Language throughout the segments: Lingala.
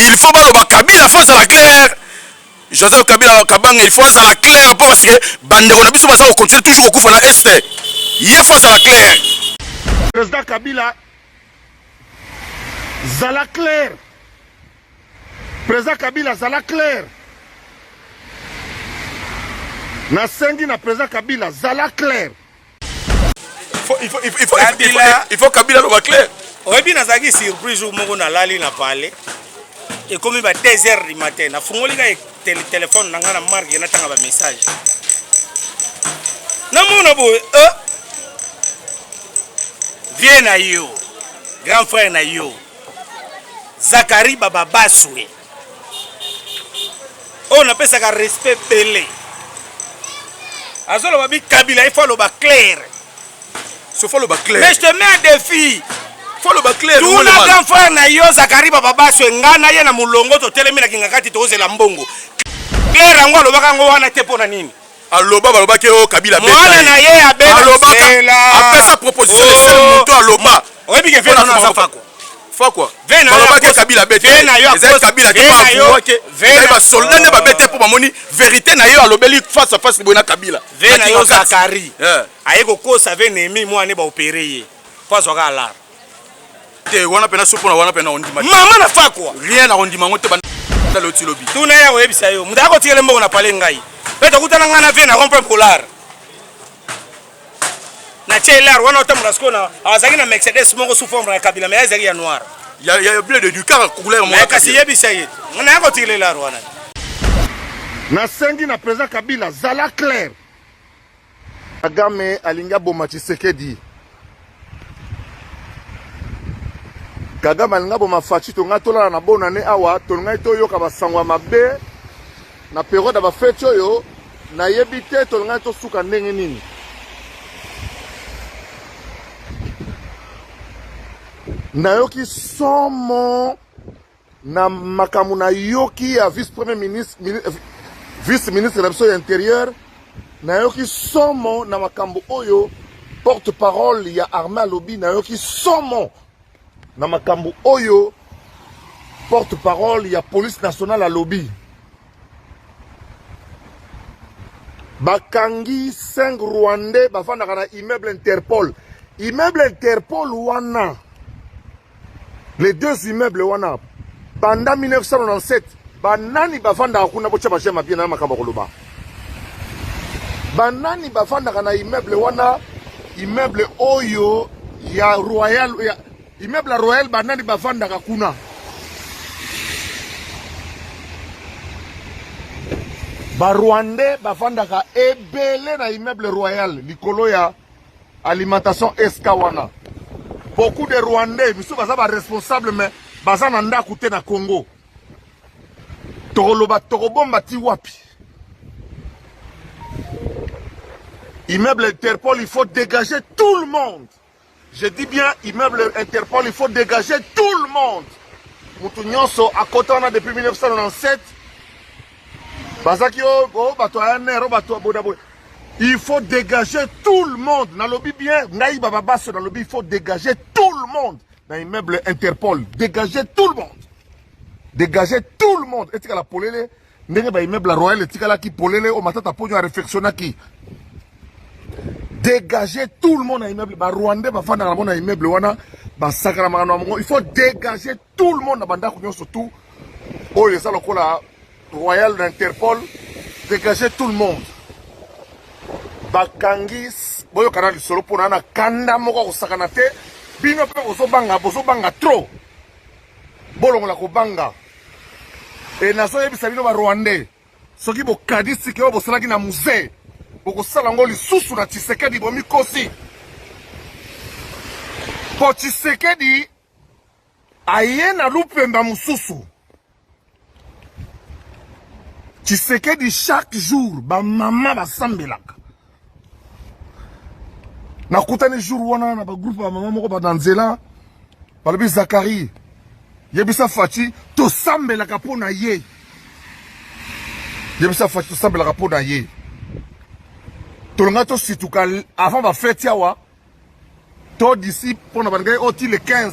Il faut baloba Kabila faut azala clair. Joseph Kabila Kabanga il faut azala clair mpo parce que bandeko na biso baza ko continuer toujours kokufa na est. Ye faut azala clair. Président Kabila zala clair. Président Kabila zala clair. Nasengi na président Kabila zala clair. Il faut Kabila aloba clair. Oyebi nazalaki surprise jour moko nalali na palais ekomi ba 2 heures du matin nafungoli kaka telefone na ngai na marke natanga ba message namona boye eh? vie na yo grand frère na yo Zakari Bababaswe oyo napesaka respect bele azoloba bi Kabila il faut aloba clair so faut aloba clair mais je te mets un défi faut aloba clair tuna grand frère na yo Zakari Bababaswe nga na ye na mulongo totelemi na kingakati tozela mbongo clair yango alobaka yango wana te mpo na nini Aloba balobaki oh Kabila beta mwana na ye abela alobaka apesa proposition le seul oh. moto aloba oyebi ke vena aza fakwa fakwa balobaki Kabila bete ezali Kabila te baavouaki ezali basoldat nde babete mpo bamoni verité na ye alobeli face à face boye na Kabila ve na yo Zakari eh. aye kokosa ve Nehemi mwana ne baopere ye mpo azwaka alar te wana pena so pona wana pena ondima mama na fakwa rien na ondima ngo te banda loti lobi tuna ya koyebisa yo moto akotikele mbongo na pale ngai mpe tokutana ngai na vie na rond point polar na tie lar wana otambola sikoyo na azalaki na mercedes moko sous forme ya kabila mais azalaki ya noir ya ya bleu de du kaka couleur moko kasi yebisa ye ngai naya kotikele lar wana nasengi na président kabila zala clair Kagame alingi aboma Tshisekedi. Kagame alingi aboma Fatshi tonga tolala na bonne année awa tolingaki toyoka basango ya mabe na periode ya bafeti oyo nayebi te tolingaki tosuka ndenge nini. Nayoki somo Na makambo nayoki ya vice premier ministre, vice ministre na biso ya interieur, nayoki somo na makambo oyo porte parole ya armée alobi, nayoki somo na makambo oyo porte parole ya police nationale alobi. Bakangi 5 Rwandais bafandaka na immeuble Interpol. Immeuble Interpol wana Les deux immeubles wana banda 1997 banani bavandaka kuna botya bajeme ya bien na makambo ya koloba banani bavandaka na immeuble wana immeuble oyo ya royal ya immeuble ya royal banani bavandaka kuna barwandais bavandaka ebele na immeuble royal likolo ya alimentation SK wana beaucoup de rwandais misusu baza ba responsable mais baza na ndako te na Congo tokoloba tokobomba ti wapi immeuble Interpol il faut dégager tout le monde je dis bien immeuble Interpol il faut dégager tout le monde mutu nyonso akota wana depuis 1997 bazaki o oh, oh, bato ya nero bato ya boda boye Il faut dégager tout le monde. Nalobi bien, ngai baba baso nalobi il faut dégager tout le monde dans immeuble Interpol. Dégager tout le monde. Dégager tout le monde. Etikala polele ndenge ba immeuble Royal etikalaki polele o matata ponyo a réfectionnaki. Dégager tout le monde na immeuble ba Rwandais bafandaka na bango na immeuble wana basakanamaka na bango. Il faut dégager tout le monde na bandako nyonso tout oyo eza lokola Royal na Interpol dégager tout le monde bakangi boyokana lisolo mpo na na kanda moko akosakana te bino mpe bozobanga bozobanga trop bolongola kobanga e nazoyebisa bino barwandais soki bokanisi ke oyo bosalaki na musee bokosala yango lisusu na tshisekedi bomikosi mpo tshisekedi aye na lupemba mosusu Tshisekedi chaque jour ba mama basambelaka nakutani jour wana na bagroupe ya mama moko bana nzela balobi Zakari yebisa Fatshi tosambelaka mpo na ye yebisa Fatshi tosambelaka mpo na ye tolonga tosituka avant bafeti awa to d'ici mpo na balingaki oti le 15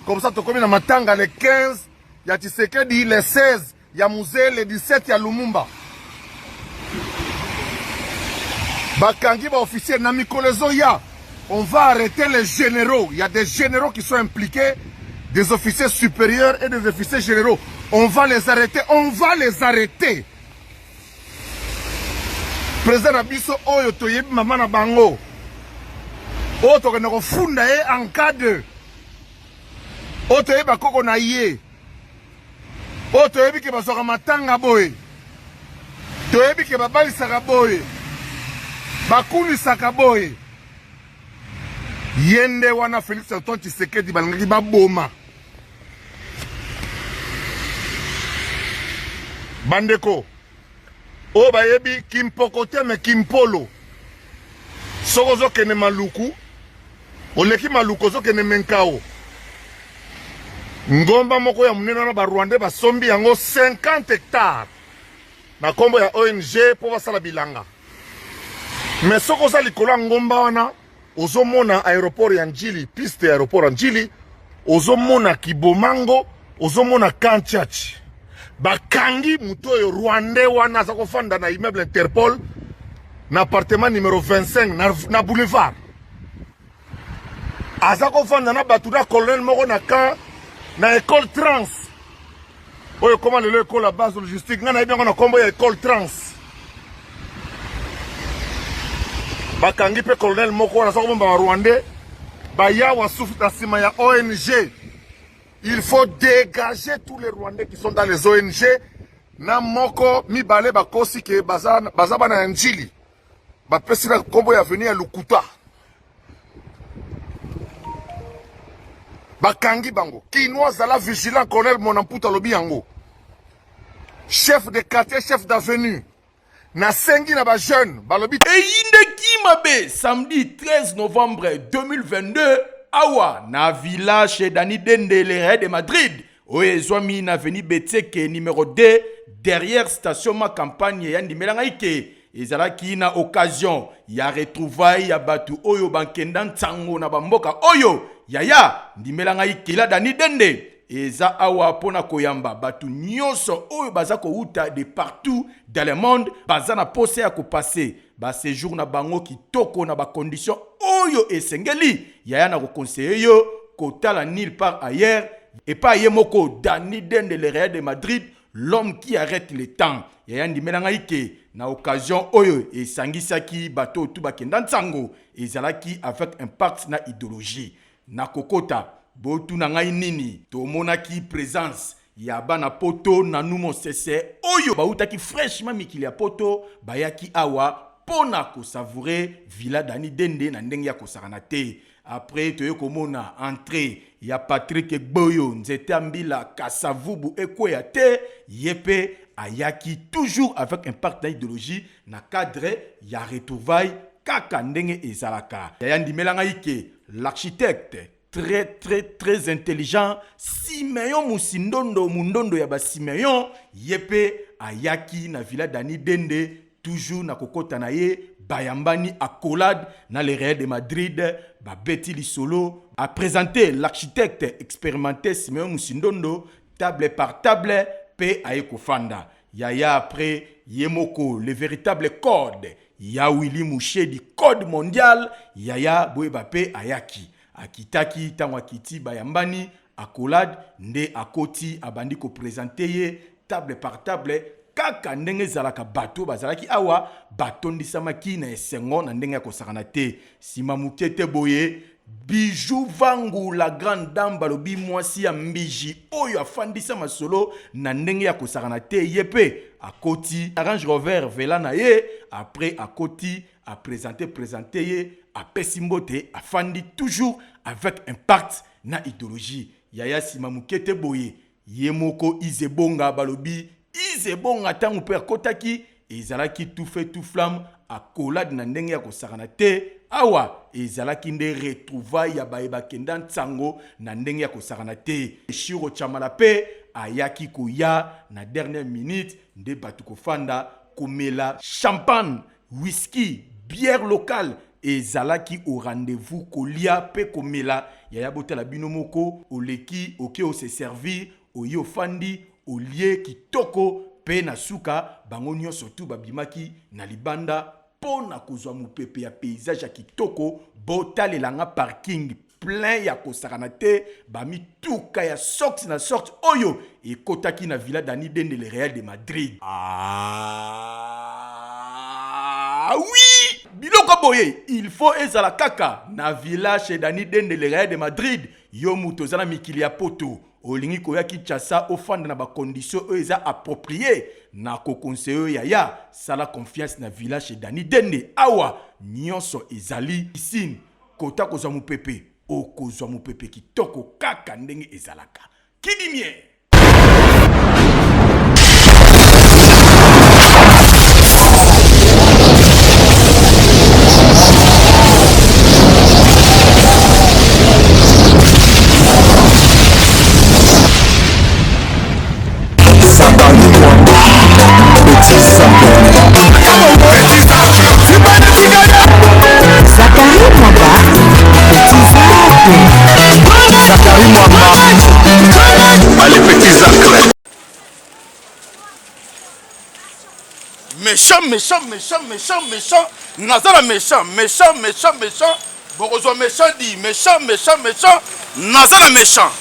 comme ça tokomi na matanga le 15. ya Tshisekedi, le 16 ya Mzee, le 17 ya Lumumba. Bakangi ba officier na mikolo ezoya, on va arrêter les généraux. Il y a des généraux qui sont impliqués, des officiers supérieurs et des officiers généraux. On va les arrêter, on va les arrêter. Président na biso oyo toyebi mama na bango oyo tokende kofunda ye en cas de oyo toyebi bakoko na ye oyo toyebi ke bazwaka matanga boye toyebi ke babalisaka boye bakulisaka boye ye nde wana Felix Antoine Tshisekedi balingaki baboma bandeko oyo bayebi kimpoko te me kimpolo soki ozokende maluku oleki maluku ozokende menkao ngomba moko ya monene wana barwandais basombi yango 50 hectare na nkombo ya ong mpo basala bilanga me soki oza likolo ya ngomba wana ozomona aéroport ya Njili, piste ya aéroport ya Njili, ozomona Kibomango, ozomona Kanchachi. Bakangi moto oyo rwandais wana aza kofanda na immeuble Interpol na appartement numero 25 na boulevard. Aza kofanda na bato na colonel moko na camp na école trans oyo ekoma lelo école ya base logistique. Ngai nayebi yango na nkombo ya école trans. Bakangi mpe colonel moko wana aza kobomba ba rwandais bayawa sufu na nsima ya ONG. Il faut dégager tous les rwandais qui sont dans les ONG. Na moko mibale bakosi ke baza, baza bana ya Njili, bapesi na nkombo ya avenue ya Lukuta. Bakangi bango. Kinois zala vigilant, colonel Monamputa alobi yango. Chef de quartier, chef d'avenue, nasengi na bajeune balobi Eyindeki mabe samedi 13 novembre 2022 awa na village chez Dani Dende le Real de Madrid oyo ezwami na avenue Betseke numéro 2 derrière station ma campagne ya ndimela ngai ke ezalaki na occasion ya retrouvailles ya bato oyo bankenda nsango na bamboka oyo yaya ndimela ngai kila Dani Dende eza awa mpona koyamba bato nyonso oyo baza kowuta de partout dans le monde, baza na posa ya kopase baséjour na bango kitoko na bacondition oyo esengeli. Yaya na koconseiller yo kotala nulle part ailleurs epai ye moko Dani Dende le Real de Madrid, l'homme qui arrête le temps. Yaya ndimela ngai ke na occasion oyo esangisaki bato oyo tu bakenda nsango ezalaki avec impact na idéologie na kokota botuna ngai nini. Tomonaki présence ya bana poto nanu mosese oyo bautaki fraîchement mikili ya poto, bayaki awa mpo na kosavourer villa Dani Dende na ndenge ya kosakana te. Après toye komona entrée ya Patrick Gboyo nzete ya mbila Kasavubu ekweya te, ye mpe ayaki toujours avec impact na idéologie na cadre ya retrouvaille kaka ndenge ezalaka. Yaya ndimela ngai ke l'architecte très très très intelligent Simeon Musindondo Mundondo ya basimeon ye mpe ayaki na villa Dani Dende toujours na kokota na ye bayambani accolade na le Real de Madrid babeti lisolo a présenté l'architecte expérimenté Simeon Musindondo table par table mpe aye kofanda. Yaya après ye moko le véritable code ya Willy Mushedi code mondial yaya boyeba mpe ayaki akitaki ntango akiti bayambani accolade nde akoti abandi koprésenter ye table par table kaka ndenge ezalaka. Bato bazalaki awa batondisamaki na esengo na ndenge ya kosakana te. Nsima moke te boye Bijou Vangu la grande dame balobi mwasi ya mbiji oyo afandisa masolo na ndenge ya kosakana te, ye mpe akoti Range Rover vela na ye. Après akoti aprésente présente ye apesi mbote afandi toujours avec impact na idéologie. Yaya nsima moke te boye ye moko Izebonga balobi Izebonga ntango mpe akotaki ezalaki tout feu tout flamme accolade na ndenge ya kosakana te. Awa ezalaki nde retrouvaille ya baye bakenda nsango na ndenge ya kosakana te. Shiro Chamala mpe ayaki koya na dernière minute nde bato kofanda komela champagne, whisky, bière locale ezalaki au rendez-vous kolia mpe komela. Yaya botala bino moko oleki oke ose servir. Oye ofandi, olie kitoko pe na suka bango nionso tout babimaki na libanda po na kozwa mupepe ya paysage ya kitoko. Botalela nga parking plein ya kosakana te, ba mituka ya sorte na sorte oyo ekotaki na Villa Dani Dende le Real de Madrid. Ah oui! Biloko boye il faut ezala kaka na Villa chez Dani Dende le Real de Madrid. Yo moto oza na mikili ya poto olingi koya Kinshasa ofanda na ba conditions oyo eza approprier, na ko conseiller yo yaya, sala confiance na Villa chez Dani Dende. Awa nionso ezali piscine, kota kozwa mupepe, okozwa mupepe kitoko kaka ndenge ezalaka. Kidimie! Zacharie Mwamba, Petit Zacle. Zacharie Mwamba, allez petit Zacle. Méchant, méchant, méchant, méchant, méchant. Naza na méchant, méchant, méchant, méchant. Bokozwa méchant dit, méchant, méchant, méchant. Naza na méchant.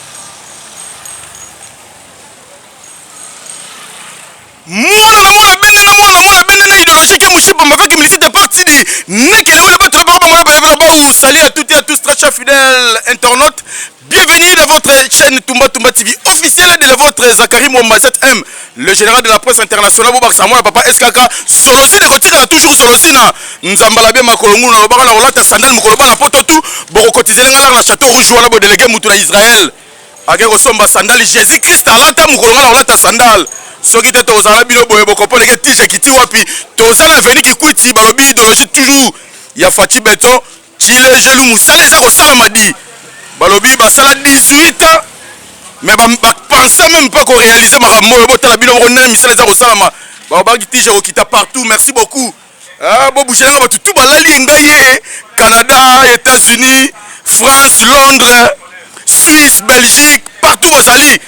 Mwana na mwana bene na mwana mwana bene na idéologie ke mushipa mavaki milisite parti di nekele wele bato ba ba ba ba ba salut à toutes et à tous très chers fidèles internautes. Bienvenue dans votre chaîne Tumba Tumba TV officielle de votre Zacharie Mwamba 7M, le général de la presse internationale Bobak Samoa papa SKK Solosi de kotika toujours Solosi na Nzambala bien makolo ngulu na lobaka na kolata sandale mokolo bana poto tout boko cotiser nga na château rouge wana bo délégué mutu na Israël ake kosomba sandale Jésus Christ alata mokolo nga na kolata sandale soki te tozala bino boye bokopoleke tije kiti wapi toza na veni kikwiti balobi idéologie toujours ya Fatshi Beton Tshilejelu musala eza kosalama di balobi basala 18 ans mais ba, ba pensa même pas ko réaliser makambo oyo. Botala bino moko ndenge misala eza kosalama, balobaki tije kokita partout. Merci beaucoup. Ah, bobouche nanga bato tout balali ngai ye Canada, États-Unis, France, Londres, Suisse, Belgique, partout bozali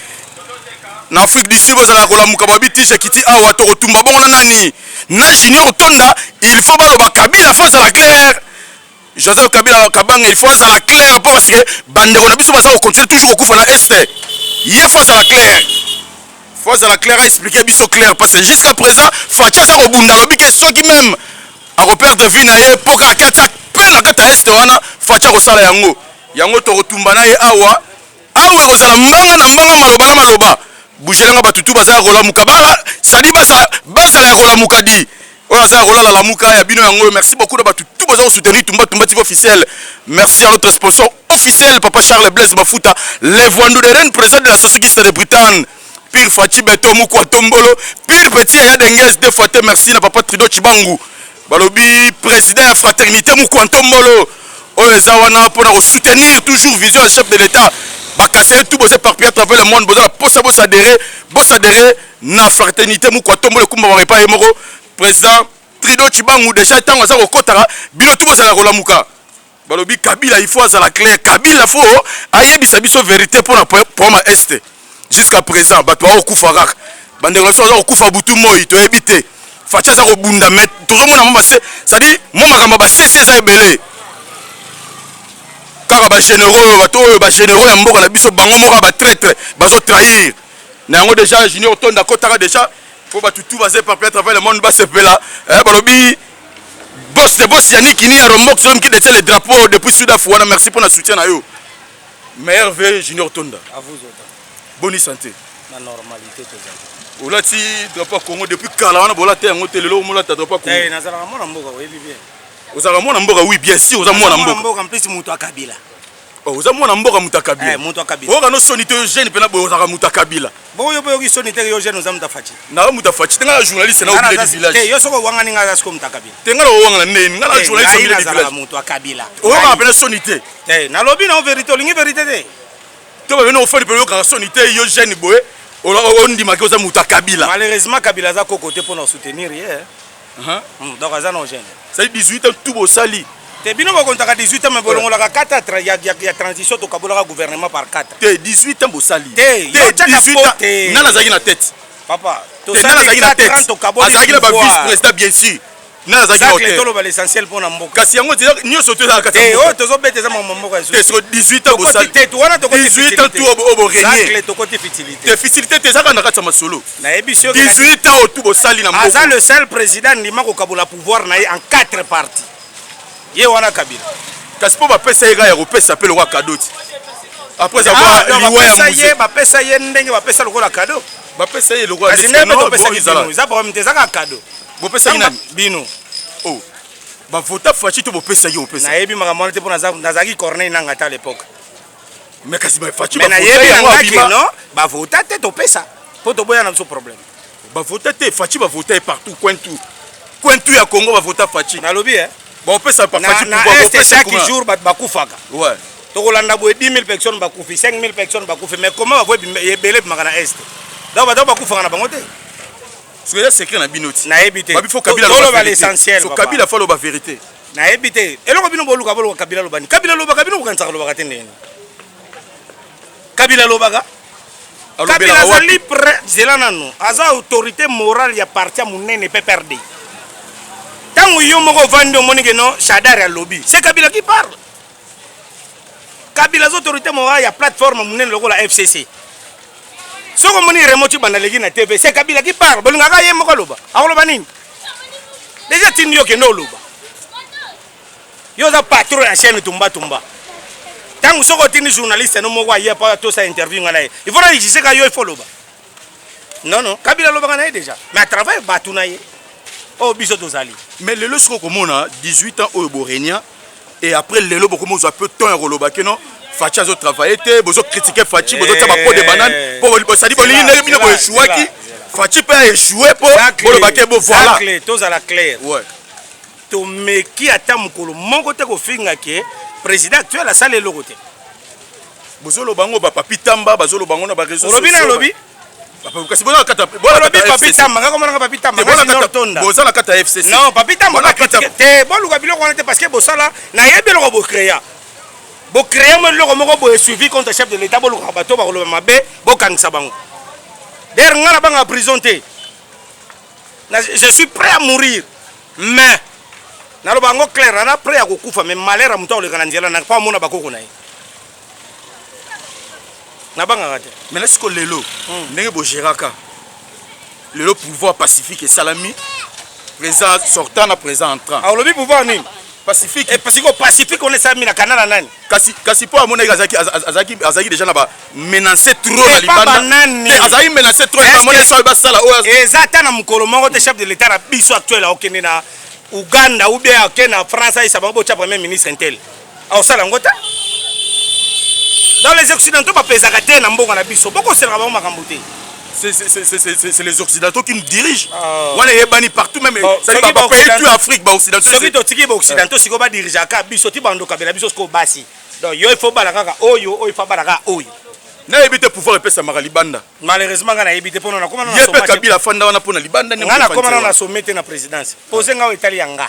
na Afrique du Sud bozala kolamuka babi tije kiti awa tokotumba bongo na nani na Junior Tonda. Il faut baloba Kabila faut azala clair. Joseph Kabila Kabange il faut azala clair po parce que bandeko na biso baza ko continuer toujours kokufa na est. Ye faut azala clair. Faut azala clair a expliquer biso clair parce que jusqu'à présent Fatshi aza kobunda alobi ke soki même ako perdre vie na ye po kaka atia pe na kati ya est wana Fatshi akosala yango. Yango tokotumba na ye awa awa ekozala mbanga na mbanga maloba na maloba. Bougelanga bato tu baza ya kolamuka ba sadi bazala bazala ya kolamuka di oyo aza ya kolala lamuka ya bino yango. Merci beaucoup na bato tout baza kosoutenir Tumba Tumba TV officiel. Merci à notre sponsor officiel papa Charles Blaise Mafuta, le Voandou de Rennes, président de la Société de Bretagne. Pire Fachi Beto Mukwa Tombolo, pire petit Yaya Denguez deux fois te merci na papa Trido Chibangu. Balobi président ya fraternité Mukwa Tombolo. Oyo eza wana pona ko soutenir toujours vision ya chef de l'État. Bakasele tout boza éparpillé à travers le monde, boza na posa bosadere, bosadere na fraternité Mukwa Tombolo kumba ba repas moko président Trido Chibangu déjà tango aza kokotaka bino tout bozala kolamuka. Balobi Kabila il faut azala clair, Kabila faut ayebisa biso vérité pona problème ya est. Jusqu'à présent bato bakokufa kaka, bandeko na biso baza kokufa butu moi toyebi te. Fatshi aza kobunda mais tozomona mwa base, c'est-à-dire mwa makambo ya basese eza ebele kaka ba généraux oyo bato oyo ba généraux ya mboka na biso bango moko ba traître bazo trahir na yango. Déjà Junior Tonda akotaka déjà po bato tout baza éparpillé à travers le monde basepela. Eh, balobi boss de boss Yannick Ni ya Rombox l'homme qui détient le drapeau depuis Sud-Af wana, merci pour la soutien na yo. Meilleur V Junior Tonda. À vous autant. Bonne santé. Na normalité tozali. Olati drapeau ya Congo depuis kala wana bolata yango te, lelo omolata drapeau ya Congo. Eh, nazalaka mwana mboka oyebi bien. Ozalaka mwana mboka, oui bien sûr oza mwana mboka. Mboka en plus moto ya Kabila. Oh, oza mwana mboka moto ya Kabila. Eh, moto ya Kabila. Oyoka no soni te yo jeune mpena boye ozalaka moto ya Kabila. Bongo yo boyoki soni te yo jeune oza moto ya Fatshi. Naza moto ya Fatshi te, nga na journaliste na Nga au milieu naza- du village. Te yo soko owangani nga aza siko moto ya Kabila. Te nga na owangana nini, nga na Te, journaliste au ngai milieu du nazalaka village. moto ya Kabila. Oyokaka Ngai. mpena soni te. Te, nalobi na yo vérité, olingi vérité te. To babene ofandi mpe oyokaka soni te yo jeune boye ondimaki oza moto ya Kabila. Malheureusement Kabila aza koko te mpona soutenir ye. Uh-huh. Donc aza na jeune. C'est 18 ans tout bosali. Te, bino bokontaka 18 ans, mais bolongolaka 4 ya transition. Tokabolaka gouvernement par 4. Te, 18 ans bosali. Te, yo tiaka 18 po ans te. Nani azalaki na tête? Papa, Te, nani azalaki na tosali 4 ans, tête? tokaboli Azalaki na ba vice pouvoir. président, bien sûr. Nani azalaki na Zacle, hauteur? toloba l'essentiel mpo na mboka. Kasi yango nyonso to ezalaka kati ya Te, mboka. oyo tozobeta eza makambo mboka. Te, siko 18 ans bosali. Te, wana tokoti 18 ans tu oyo borégner. Zacle, tokoti futilité. Te, futilité te, ezaka na kati ya masolo. Nayebi soki 18 ans oyo tu bosali na aza mboka. le seul président ndima kokabola pouvoir na ye en quatre parties, ye wana Kabila. Kasi mpo bapesa ye kaka ya kopesa mpe lokwa cadeau ti après Ah, avoir donc liwa ya bapesa ye mzee. Bapesa ye ndenge bapesa lokola cadeau. Bapesa ye lokola Kasi ndenge mpe topesaki bino, eza problème te, eza kaka cadeau. Bopesaki nani? Bino. Oh, bavota Fatshi to bopesaki opesa? Nayebi makambo wana te, mpo nazalaki Corneille Nanga ata à l'époque. Mais kasi Fatshi Mais bavota nayebi na yango nga ke abima. non, bavota te, topesa mpo toboya na biso problème. Bavota te, Fatshi bavota ye partout, coin tout, coin tout ya Congo bavota Fatshi. Nalobi e Bopesa pa na, Fatshi na pouvoir Est, bopesa chaque kuna. jour bato bakufaka. Tokolanda boye, 10 000 personnes bakufi, 5 000 personnes bakufi, mais comment bavo ebele ebimaka na Est? Donc bato bakufaka na bango te. Soki eza secret na bino ti. Nayebi te. Babi faut Kabila aloba Toloba vérité. l'essentiel, So papa. Kabila faut aloba vérité. Nayebi te eloko bino boluka, boluka Kabila alobani. Kabila alobaka, bino kokanisaka alobaka te. Ndenge Kabila alobaka, Kabila Alobelaka wapi? azali pre zela nano, aza autorité morale ya parti ya monene PPRD. Ntango yo moko ovandi, omoni ke non, Shadary alobi, c'est Kabila qui parle. Kabila aza autorité morale ya plateforme monene lokola FCC. Soki omoni Remo Tshibanda aleki na TV, c'est Kabila qui parle. Bolingaka ye moko aloba, akoloba nini? Déjà tindi yo, kende oloba. Yo oza patron ya chaîne Tumba Tumba. Ntango soki otindi journaliste no moko aye pa tosa interview nga na ye, il faut na exige ka yo, il faut loba. Non, non, Kabila alobaka na ye déjà, mais à travers bato na ye oyo biso tozali. Mais lelo soki okomona 18 ans oyo borégna et après lelo bokomi ozwa peu temps ya koloba ke non, Fatshi azotravaille te, bozocritiquer Fatshi, bozotia bapeau de banane mpo bosali bolingi ndenge bino boéchouaki, Fatshi mpe aéchoué, mpo boloba ke bo voilà. Zacle, tozala clair. Tomeki ata mokolo moko te kofinga ke président actuel asali eloko te. Bozoloba yango, bapapi Tamba bazoloba yango na baréseau. Olobi na alobi. Kasi boza na kati Olobi Papi Tamba, nga komonaka Papi Tamba, nga Junior Tonda. Boza na kati ya FCC. Non, Papi Tamba Boza na kati ya- te, boluka biloko wana te, parce que bosala, nayebi eloko bocréa, bocréa mo eloko moko boye suivi contre chef de l'État. Bolukaka bato bakoloba mabe, bokangisa bango. D'ailleurs nga na banga prison te. Je suis prêt à mourir, mais naloba yango clair, naza prêt ya kokufa, mais malheur ya moto akoleka na nzela na mpo amona bakoko na ye. Nabangaka te. Mais na siko lelo, ndenge bogéraka lelo pouvoir pacifique esalami, président sortant na président entrant. Olobi pouvoir nini? Pacifique. Eh, parce que pacifique on esalami na kana na nani? Kasi mpo amonaki azalaki déjà na bamenace trop na Epa libanda. banani? Te, azalaki menace trop. Est-ce Amoni so basala oyo. Eza ata na mokolo moko te chef de l'État na biso actuel akokende na Uganda ou bien akende na France, ayesa bango botya premier ministre intel, akosala yango te. Dans les Occidentaux bapezaka te na mboka na biso, bokoselaka bango makambo te. C'est les Occidentaux qui nous dirigent. Ah. Wana eyebani partout même. Bon, C'est-à-dire soki ba pays ba-Occidentaux- tout Afrique, baoccidentaux. Soki totiki baoccidentaux sikoyo badirigeaka biso ti bandokabela biso sikoyo basi. Donc yo, il faut bala kaka oyo, oyo il faut bala kaka oyo. Nayebi te, pouvoir epesamaka libanda. Malheureusement nga nayebi te, mpona nakoma Ye mpe Kabila afanda wana mpo na libanda nde nga moto nakoma afandi nano na wana. sommet te na présidence, pose nga oyo etali ya nga.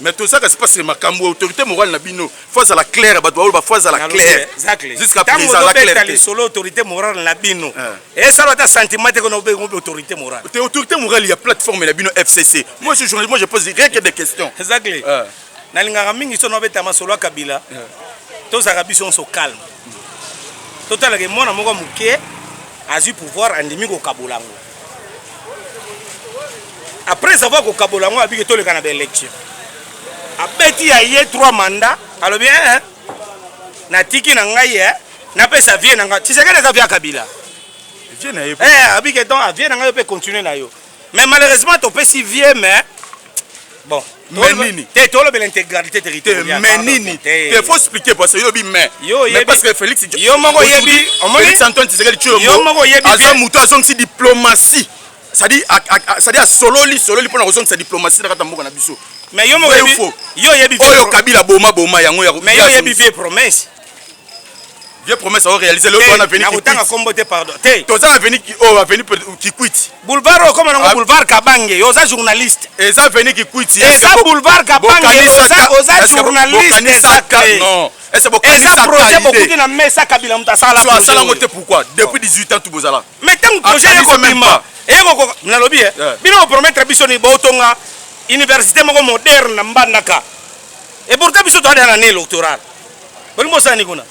Mais tozaka c'est parce que makambo autorité morale na bino faut azala claire, bato baoyo bafo azala clair. Jusqu'à Ntango présent aza ozobeta clair te. lisolo autorité morale na bino, esala ata sentiment te kona obenga autorité morale. Te, autorité morale ya plateforme na bino FCC. Moi je suis journaliste, moi je pose rien que des questions. Exactly. Nalingaka mingi so nabeta masolo ya Kabila, tozalaka biso nyonso calme, totalaka mwana moko ya moke azwi pouvoir, andimi kokabola yango. Après avoir kokabola yango, abiki toleka na baélection, abeti ya ye 3 mandat, alobi eh, natiki na ngai, eh, napesa vie na ngai. Tshisekedi eza vie ya Kabila. Vie na ye. Eh, abiki donc vie na ngai, yo mpe continue na yo. Mais malheureusement topesi vie, mais bon. Mais nini? Te, tolobela intégralité Te territoriale. mais Pardon. nini? Te. Te, faut expliquer parce que yobi mais Yo mais parce que Félix Yo moko aujourd'hui, oyebi, omoni? Félix Antoine Tshisekedi Tshilombo Yo moko oyebi aza bien. moto azongisi diplomatie, c'est-à-dire c'est-à-dire asololi sololi mpona kozongisa diplomatie na kati ya mboka na biso. Mais yo moko Vrai ou oyebi faux? Yo oyebi Oyo Kabila boma boma yango ya Mais yo oyebi vie promesse. Vieux promesse ao réaliser le wana avenue Nakotanga kombo te pardon. Te. Toza na avenue oh avenue Kikwit. Boulevard okoma nango ah. boulevard Kabange. Oza journaliste. Eza avenue Kikwit. Eza boulevard Kabange. Oza oza journaliste. Eza non. Est-ce que eza projet bokuti na mesa Kabila mutu asala projet. Asala ngo te pourquoi? Depuis 18 ans tout bozala. Mais tango projet yeko bima. Eyeko nalobi eh. Bino bo promettre biso ni botonga université moko moderne na Mbandaka. Et pourtant biso toza na année électorale. Bolingi bosala nini kuna?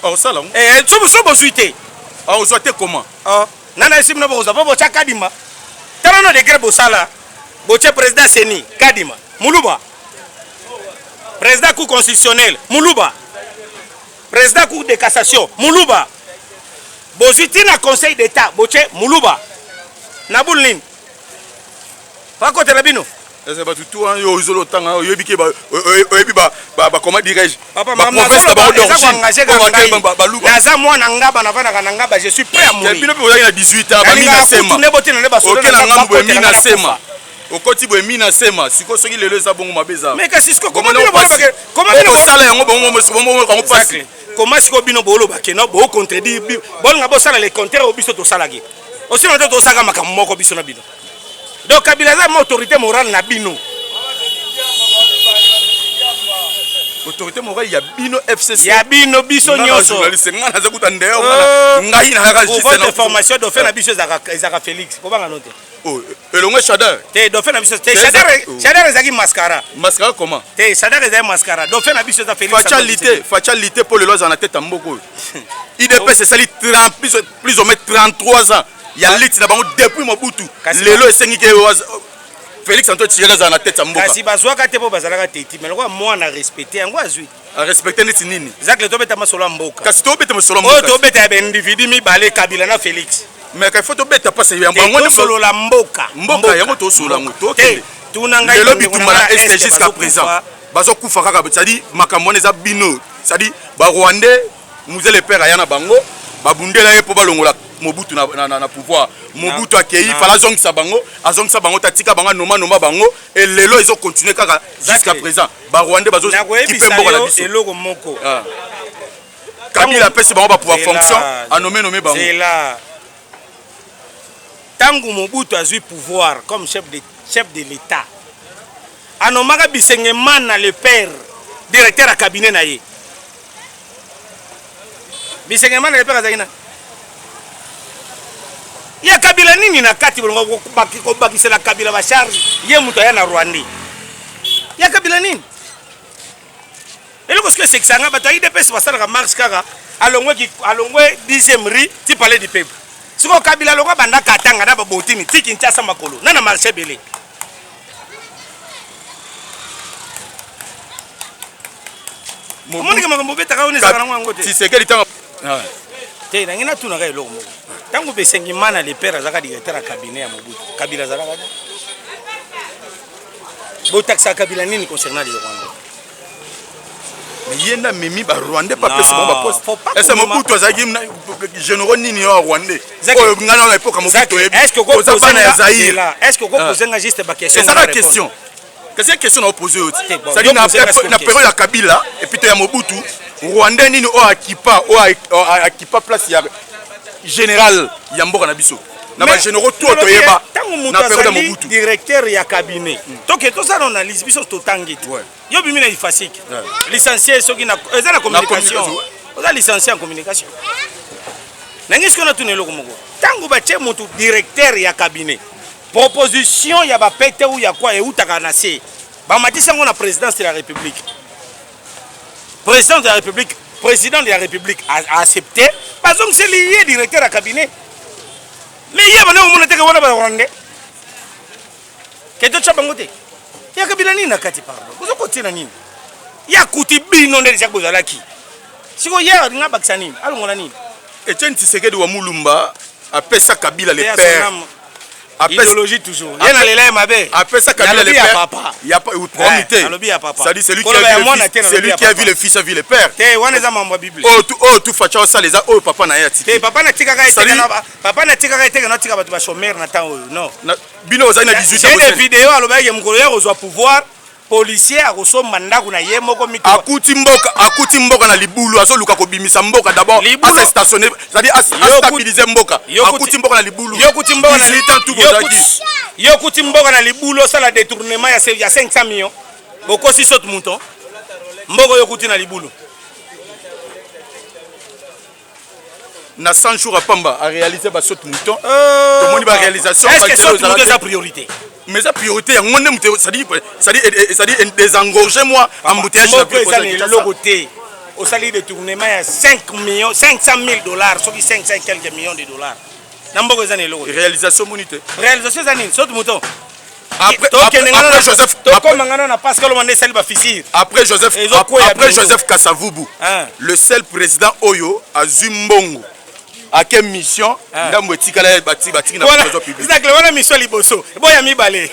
Osala yango. Eh, so so bozwi te. Ah, ozwa te comment? Ah, nana esi bino bokozwa po botya Kadima. Tala no degré bosala. Botye président CENI, Kadima, Muluba. Président Cour constitutionnelle, Muluba. Président Cour de cassation, Muluba. Bozwi ti na Conseil d'État, botye Muluba. Na boule nini? Bakotela bino. Eza bato tout wana yo ozolo otanga oyebi ke oyebi ba ba comment dirais-je ba province na bango d'origine baluba naza mwana ngaba navandaka na ngaba je suis prêt à mourir bino mpe bozalaki na 18 ans bamina sema oke na ngambo boye mina sema okoti boye mina sema sikoyo soki lelo eza bongo mabe eza mais kasi sikoyo comment bino bolobake comment bino bosala yango bongo bongo pasi comment sikoyo bino bolobake no bo contredire bolinga bosala le contraire oyo biso tosalaki osila te tosalaka makambo moko biso na bino Donc Kabila aza ma autorité morale na bino. Autorité morale ya bino FCC. Ya bino biso nyonso. Journaliste nga naza kuta ndeyo euh, ngai na kaka juste na formation dauphin na biso ezaka ezaka Félix. Kobanga no te. Oh, elongo Shadar. Te dauphin na biso te Shadar oh. Shadar ezaki mascara. Mascara comment? Te Shadar ezaki mascara. Dauphin na biso eza Félix. Facha lité, facha lité pour le loza na tête mboko. IDPS esali 30 plus plus ou moins 33 ans ya liti na bango depuis Mobutu lelo esengi ke Félix Antoine Tshisekedi azala na tête ya mboka. Kasi bazwaka te mpo bazalaka teti mais lokola mwana respecte yango azwi. A respecte neti nini? Zacle tobeta masolo ya mboka. Kasi tobeta masolo ya mboka. Oyo tobeta ya ba individu mibale Kabila na Félix. Mais il faut tobeta pasi ya bango nde tosolola mboka. Mboka yango tosolola yango tokende. Tuna ngai lelo bitumba na Est jusqu'à présent bazokufa kaka c'est-à-dire makambo wana eza bino c'est-à-dire ba Rwandais Mzee le père aya na bango babundela ye mpo balongola Mobutu na, na, na, na pouvoir. Mobutu akei fala azongisa bango, azongisa bango tatika bango noma noma bango et lelo ezo continuer kaka jusqu'à présent. Ba Rwandais bazo kipe mboka na biso. Eloko moko. Ah. Kabila apesi bango ba pouvoir fonction, a nommé nommé bango. Zela. Tango Mobutu azui pouvoir comme chef de chef de l'État. Anomaka Bisengemana le père, directeur ya cabinet na ye. Bisengemana le père azalaki na ya Kabila nini na kati bolongo kobakisela Kabila ba charge ye moto aya na Rwandais ya Kabila nini eloko soki esekisa nga bato ya idps basalaka marche kaka alongwe alongwe 10e rue ti palais du peuple sikoyo Kabila alongwa banda Katanga na babotini ti Kinshasa makolo na na marche ebele omonike makambo obetaka wana ezalaka nango yango te Tshisekedi ntango ah. te nangi natunaka eloko moko ntango Besengimana le père azalaka directeur ya cabinet ya Mobutu Kabila azalaka te botakisaka Kabila nini concernant les Rwandais mais ye nde amemi barwandais mpe apesi bango baposte ese mobutu azalaki généraux nini yo ya rwandais oyo ngai na epoka mobutu oyebi oza bana ya zaire est ce que okopose nga juste baquestion ezala question kasi ya question na opose yo ti cestadire na periode ya kabila epuis to ya mobutu rwandais nini oyo akipa oyo akipa place ya général ya mboka na biso na ba généraux tout toyeba na periode ya mobutu directeur ya cabinet toke tosala analyse biso totangi te yo bimi na ifasik licencié soki na eza na communication oza licencié en communication nangi sikoyo natuna eloko moko ntango batie motu directeur ya cabinet proposition ya bapete ou ya kwa eutaka na se bamatisi yango na présidence de la république président de la république président de la république a accepté bazongiseli ye directeur ya cabinet mais ye bana omona teke wana barwandais ke totya bango te ya kabila nini na kati pardon bozo kotina nini ya kuti bino nde deja bozalaki sikoyo ye alinga abakisa nini alongola nini Etienne Tshisekedi wa Mulumba apesa Kabila le père idéologie toujours ye na lela ye mabe apesa Kabila le père papa ya promis te alobi ya papa c'est-à-dire celui qui a vu le fils celui qui a vu le fils a vu le père te wana eza mambo ya bible oyo tu oyo tu facha osala eza oyo papa na ye atiki te papa na tikaka ye te papa na tikaka ye te na tika bato ba chômeur na temps oyo non bino ozali na 18 ans des vidéos alobaki ke mokolo ya kozwa pouvoir. Policier akosomba ndako na ye moko mituka. Akuti mboka, akuti mboka na libulu, azoluka kobimisa mboka d'abord, Libulu. a se stationner, c'est-à-dire a Yo stabiliser mboka. Yo kuti- Akuti mboka na libulu. Yo kuti mboka na 18 ans tout yo bozalaki. kuti- Yo kuti mboka na libulu osala détournement ya ya 500 millions. Bokosi saute mouton. Mboka yo kuti na libulu. Na 100 jours à pamba a réaliser ba saute mouton. Tomoni ba réalisation Est-ce que ba saute mouton te. eza priorité? Mais eza priorité yango nde moto, c'est-à-dire désengorger moi embouteillage na Moko eza na ville. eloko te. Osali détournement ya 5 millions, 500 000 dollars, soki 500 et quelques millions de dollars. Na mboka eza na eloko te. Réalisation moni te. Réalisation eza nini? Saute mouton. Après, Tokende après, ngana après na- Joseph, tokoma ngana na Pascal Omande esali ba fissure. Après Joseph, Ezokwea après biso. Joseph Kasavubu, Hein. le seul président oyo azwi mbongo ake mission, ndambo etikala ye batiki na Wana- trésor public. Zacle, wana mission liboso boya mibale.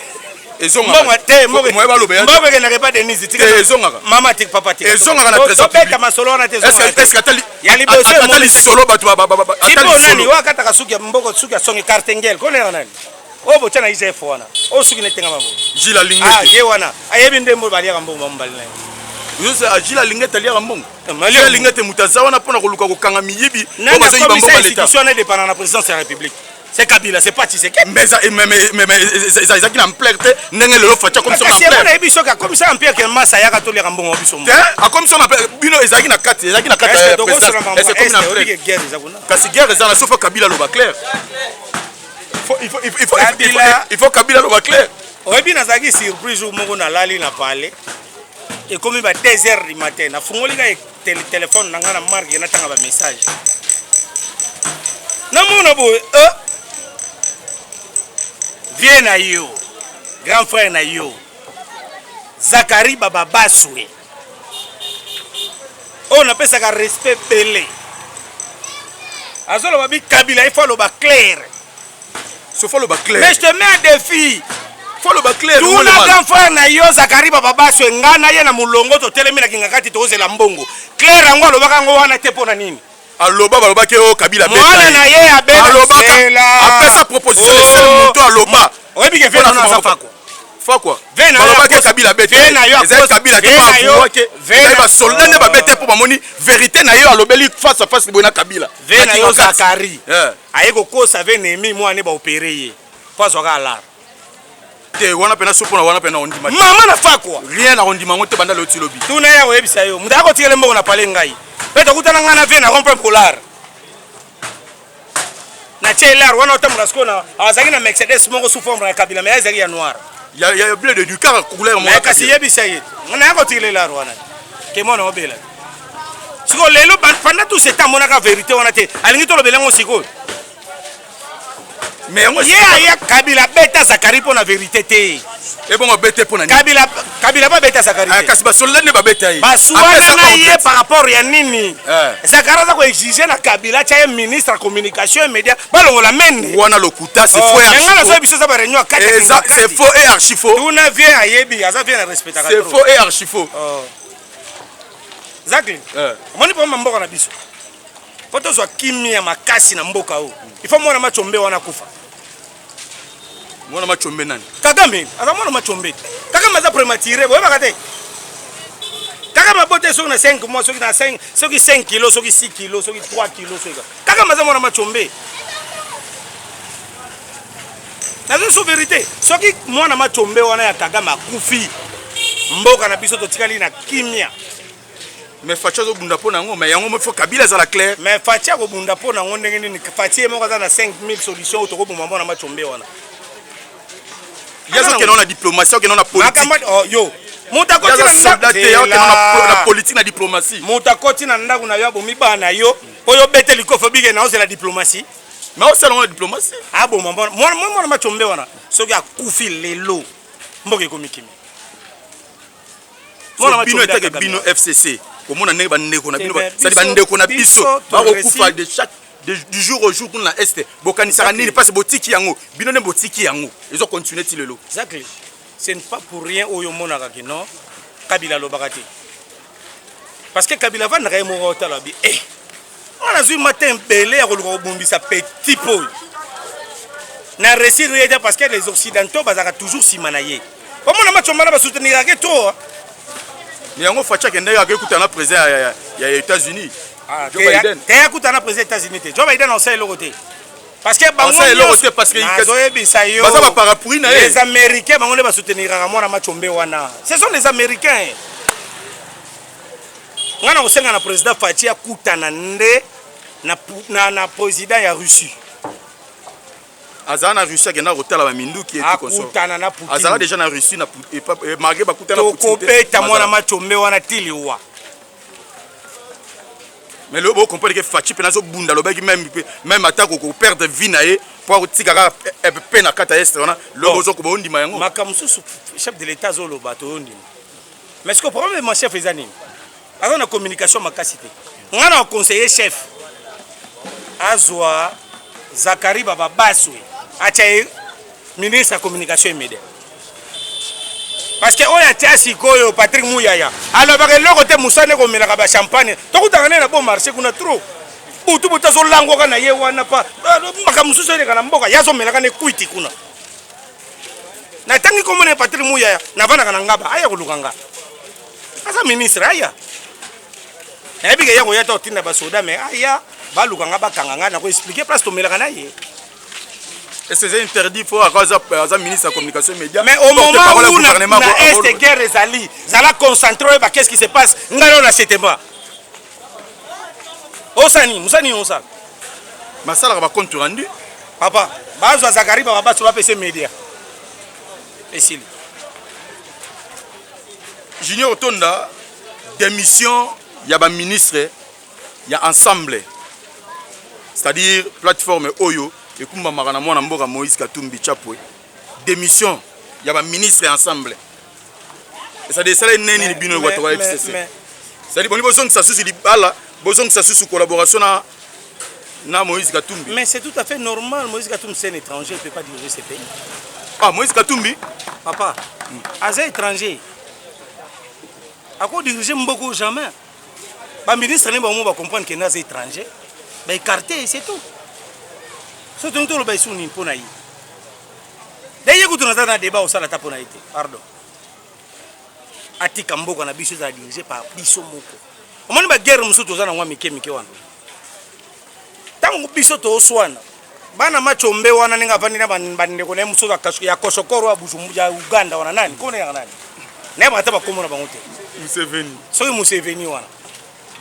Ezongaka. Mbongo te, mbongo Moye baloba ya te. mbongo ekendaka epa Denise, tika. Te, ezongaka. Mama tika, papa tika. Ezongaka na trésor Tobeta public. masolo wana te, Est-ce ezongaka que te. est-ce que atali Ya liboso atali emonisi- lisolo bato atali Tipo nani lisolo. oyo akataka suki ya mboko, suki ya songe kartengel konela nani oyo botya na IGF wana, oyo suki netengama bo. Gilles Ah, Alingete. ye wana ayebi nde mbo baliaka mbongo bamobali na ye. Gilles Alingete aliaka mbongo. Eh, mais Gilles Alingete moto aza wana mpona koluka kokanga miyibi oyo Nani bazoyiba akomisa mbongo ya l'État. institution wana edépendant na présidence ya République? C'est Kabila, c'est pas Tshisekedi. Mais mais ezalaki na ampleur te ndenge lelo Fatshi akomisa na Kasi yango ampleur. nayebi soki akomisa empire ke masa ayaka toliaka mbongo wa biso Te, akomisa na ampleur bino ezalaki na kati Est-ce ya que présidence. tokosola mambo Est-ce que ekomi na est ampleur? obike guerre eza kuna? Kasi guerre eza na sauf Kabila aloba clair. Il faut, il faut, il faut, Kabila. il faut Kabila aloba clair. Oyebi, nazalaki surprise jour moko, nalali na palais, ekomi ba 2 heures du matin, nafungoli ka telefone na ngai na marke, natanga bamessage, namona boye vie na yo, grand frère na yo Zakari Bababaswe oyo napesaka respect bele, azoloba bi Kabila il faut aloba clair. So faut aloba clair. Mais je te mets un défi. Faut aloba clair. Tuna grand frère na yo Zakari Bababaswe, ngai na ye na molongo totelemi na Kingakati, tozela mbongo. Claire yango alobaka yango wana te, mpo na nini? Aloba, balobaki oyo Kabila. Mwana na ye abela. Alobaka, apesa proposition, le seul moto aloba. Oyebi ke vie na aza fakwa. Fakwa. Ve na yo Balobaki Kabila bete. Ve na yo ezali Kabila te. Ve na yo- Baavouaki Ve ezali na- basoldat nde babete mpo bamoni vérité na ye, alobeli face à face boye na Kabila. Ve na yo Kati. Zakari aye kokosa ve Nehemi mwana baopere ye mpo azwaka alar. Te, wana mpena so mpona wana mpena ondima te. Mama na fakwa. Rien na kondima yango te banda lelo ti lobi. Tuna ye, akoyebisa yo. Moto akotikele mbongo na pale, ngai mpe tokutana ngai na vie na rond-point polar na tie lar wana, otambola sikoyo na azalaki na Mercedes moko sous forme ya Kabila, mais azalaki ya noir. Ya bleu de Ducar, couleur mais kasi yebisa ye naya kotikele lar wana ke mwana obela sikoyo lelo. Pendant tout ce temps amonaka vérité wana te, alingi tolobela yango sikoyo. Mais yango Ye aya Kabila beta Zakari mpo na vérité te. Ebongo bete mpo na nini? Kabila babeta Zakari Ah, te. Kasi basoldat nde babeta ye. Baswana Apesa na ye ordre. par rapport ya nini? Zakari aza koexige na Kabila atya ye ministre ya communication et média, balongola mende. Wana lokuta, c'est faux et nga archi nazoyebi faux. biso eza baréunion ya kati ya Eza Kingakati. c'est faux et archi faux. Tuna vie, ayebi, aza vie na respectaka C'est trop. faux et archi faux. Zacle, omoni mpo mboka na biso, mpo tozwa kimia makasi na mboka oyo, il faut mwana machombe wana akufa. Mwana machombe nani? Kagame aza mwana machombe. Kagame aza prématuré, boyebaka te. Kagame abote soki na 5 mois, soki na 5, soki 5 kilo, soki 6 kilo, soki 3 kilo, soki Kagame aza mwana machombe. Nazo so vérité, soki mwana machombe wana ya Kagame akufi, mboka na biso totikali na kimia. Mais Fatshi azobunda mpo na yango, mais yango faut Kabila azala clair. Mais Fatshi akobunda mpo na yango ndenge nini? Fatshi ye moko aza na 5000 solution oyo tokoboma mwana machombe wana. Ye azokende na diplomatie, akende na politique. Makambo oh, yo moto Ye akoti aza na soldat te, akende na ndako, politique, na diplomatie. Moto akoti na ndako na yo, abomi bana na yo, mpo yo bete likofi, obike na ozela diplomatie. Mais osala yango na diplomatie. Aboma mwana machombe wana, soki akufi lelo, mboka ekomi kimia. So bino etake bino FCC komona ndenge bandeko na bino, c'est bandeko na biso bakokufa de chaque du jour au jour kuna na Est, bokanisaka nini? Parce botiki yango, bino nde botiki yango, ezocontinue ti lelo. Exactly, ce n'est pas pour rien oyo omonaka ke non, Kabila alobaka te, parce que Kabila avandaka ye moko, otala bi eh nga nazwi matin ebele ya koluka kobundisa petit po oyo na réussir ye te, parce que les Occidentaux bazalaka toujours nsima na ye. Omoni. Bamona match omana ba soutenir ke trop. Yango Fatshi akendaki akekutana na président ya États-Unis. Ah, Joe Biden. Te akutana na président États-Unis te. Joe Biden osala eloko te. Parce que bango eloko te parce que nazoyebisa yo. Baza ba parapluie na ye. Les Américains bango nde ba souteniraka mwana Machombe wana. Ce sont les Américains. Nga na kosenga na président Fatshi akutana nde na président ya Russie. Azala na Russie, akenda kotala ba minduki et tout consort. Akutana na Poutine. Azala déjà na Russie na malgré bakutana Poutine. Tokobeta mwana Machombe wana tiliwa. Mais le bon comprendre que Fatshi pe nazo bunda lobaki même attaque ko perdre vie na ye po akotika kaka pe na kata est wana le bozo ko bondima yango. Makambo mosusu chef de l'État azoloba toyondima. Mais ce que problème mon chef eza nini? Aza na communication makasi te. Nga na conseiller chef azwa Zakari Baba Baswe atia ye ministre ya communication et media. Parce que oyo atia sikoyo Patrick Muyaya alobaka eloko te, mosala ekomelaka ba champagne. Tokutaka naye na bon marché kuna trop. Butu butu azolangwaka na ye wana pa makambo mosusu eleka na mboka, ye azomelaka na ekwiti kuna. Natangi komona ye Patrick Muyaya, navandaka na Ngaba, aya koluka nga. Aza ministre aya. Nayebi ke ya koya ta otinda ba soda mais aya baluka nga bakanga nga na ko expliquer place tomelaka na ye. Est-ce que c'est interdit faut aza aza ministre de la communication média? Mais au moment où na, na est guerre ezali, zala concentré ba qu'est-ce qui se passe? Nga na c'était pas. Osani, musani osala. Masala ba compte rendu. Papa, bazwa Zakari ba baso ba pese média. Esili. Junior Tonda, démission ya ba ministre ya ensemble. C'est-à-dire plateforme oyo ekumbamaka na mwana mboka Moïse Katumbi Chapwe. Démission ya ba ministre ensemble. C'est-à-dire ça neni bino kwa toka FCC. C'est-à-dire boni bozongisa susu libala, bozongisa susu collaboration na Moïse Katumbi. Mais c'est tout à fait normal, Moïse Katumbi c'est un étranger, il peut pas diriger ce pays. Ah, Moïse Katumbi? Papa, aza étranger. Ako diriger mboko jamais. Ba ministre ne bango ba comprendre que naza étranger. Ba écarter c'est tout. Surtout ntolo ba isuni pona ye. D'ailleurs kutu naza na débat osala ta pona ye te. Pardon. Atika mboka na biso ezala dirigé par biso moko. Omoni ba guerre mosusu toza na mwa mike mike wana. Tango biso toswana bana Machombe wana ndenge avandi na bandeko na ye mosusu ya Kosokoro ya Bujumbura ya Uganda wana nani komona yaka nani nayebaka ata bakombo na bango te. Museveni. Soki Museveni wana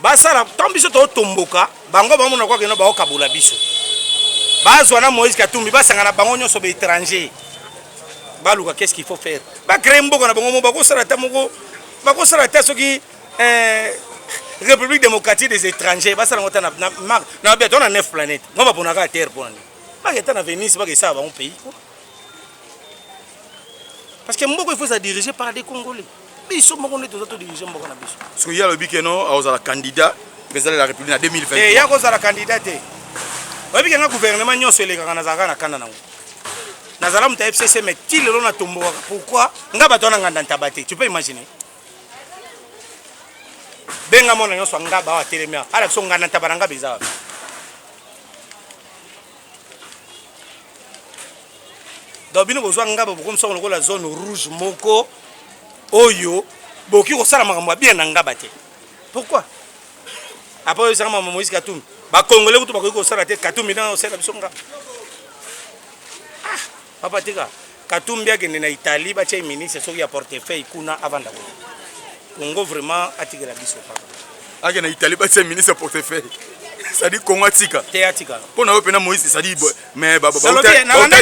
basala ntango biso totomboka bango bamona kwa keno baokabola biso bazwa na Moïse Katumbi basangana bango nyonso ba étranger baluka qu'est-ce qu'il faut faire ba créer mboka na bango mo bakosala ata moko bakosala ata soki République démocratique des étrangers basala ngo ata na na na na na 9 planètes ngo baponaka terre pona nini baketa na Venise bakesala bango pays quoi parce que mboka il faut ça diriger par des Congolais biso moko nde toza to diriger mboka na biso. Soki ye alobi ke non akozala candidat président de la République na 2023. Eh, ya kozala candidat te. Oyebi ke nga gouvernement nyonso elekaka nazalaka na kanda nango. Nazala moto ya FCC mais ti lelo natombokaka pourquoi nga bato wana nganda ntaba te. Tu peux imaginer? Benga mwana nyonso ya ngaba awa atelemi awa. Ala biso nganda ntaba na ngaba eza wapi? Donc bino bozwa ngaba bokomisa lokola zone rouge moko oyo boki kosala makambo ya bien na ngaba te. Pourquoi? Après oyo ezanga mama Moïse Katumbi. Ba Congolais kutu bakoki kosala te Katumbi na osala biso ngaba. Ah, papa tika Katumbi akende na Italie batia ministre soki ya portefeuille kuna avanda kuna. Congo vraiment atikela biso papa. Akende na Italie batia ministre ya portefeuille. C'est-à-dire Congo atika. Te atika. Pona yo pena Moïse c'est-à-dire mais ba ba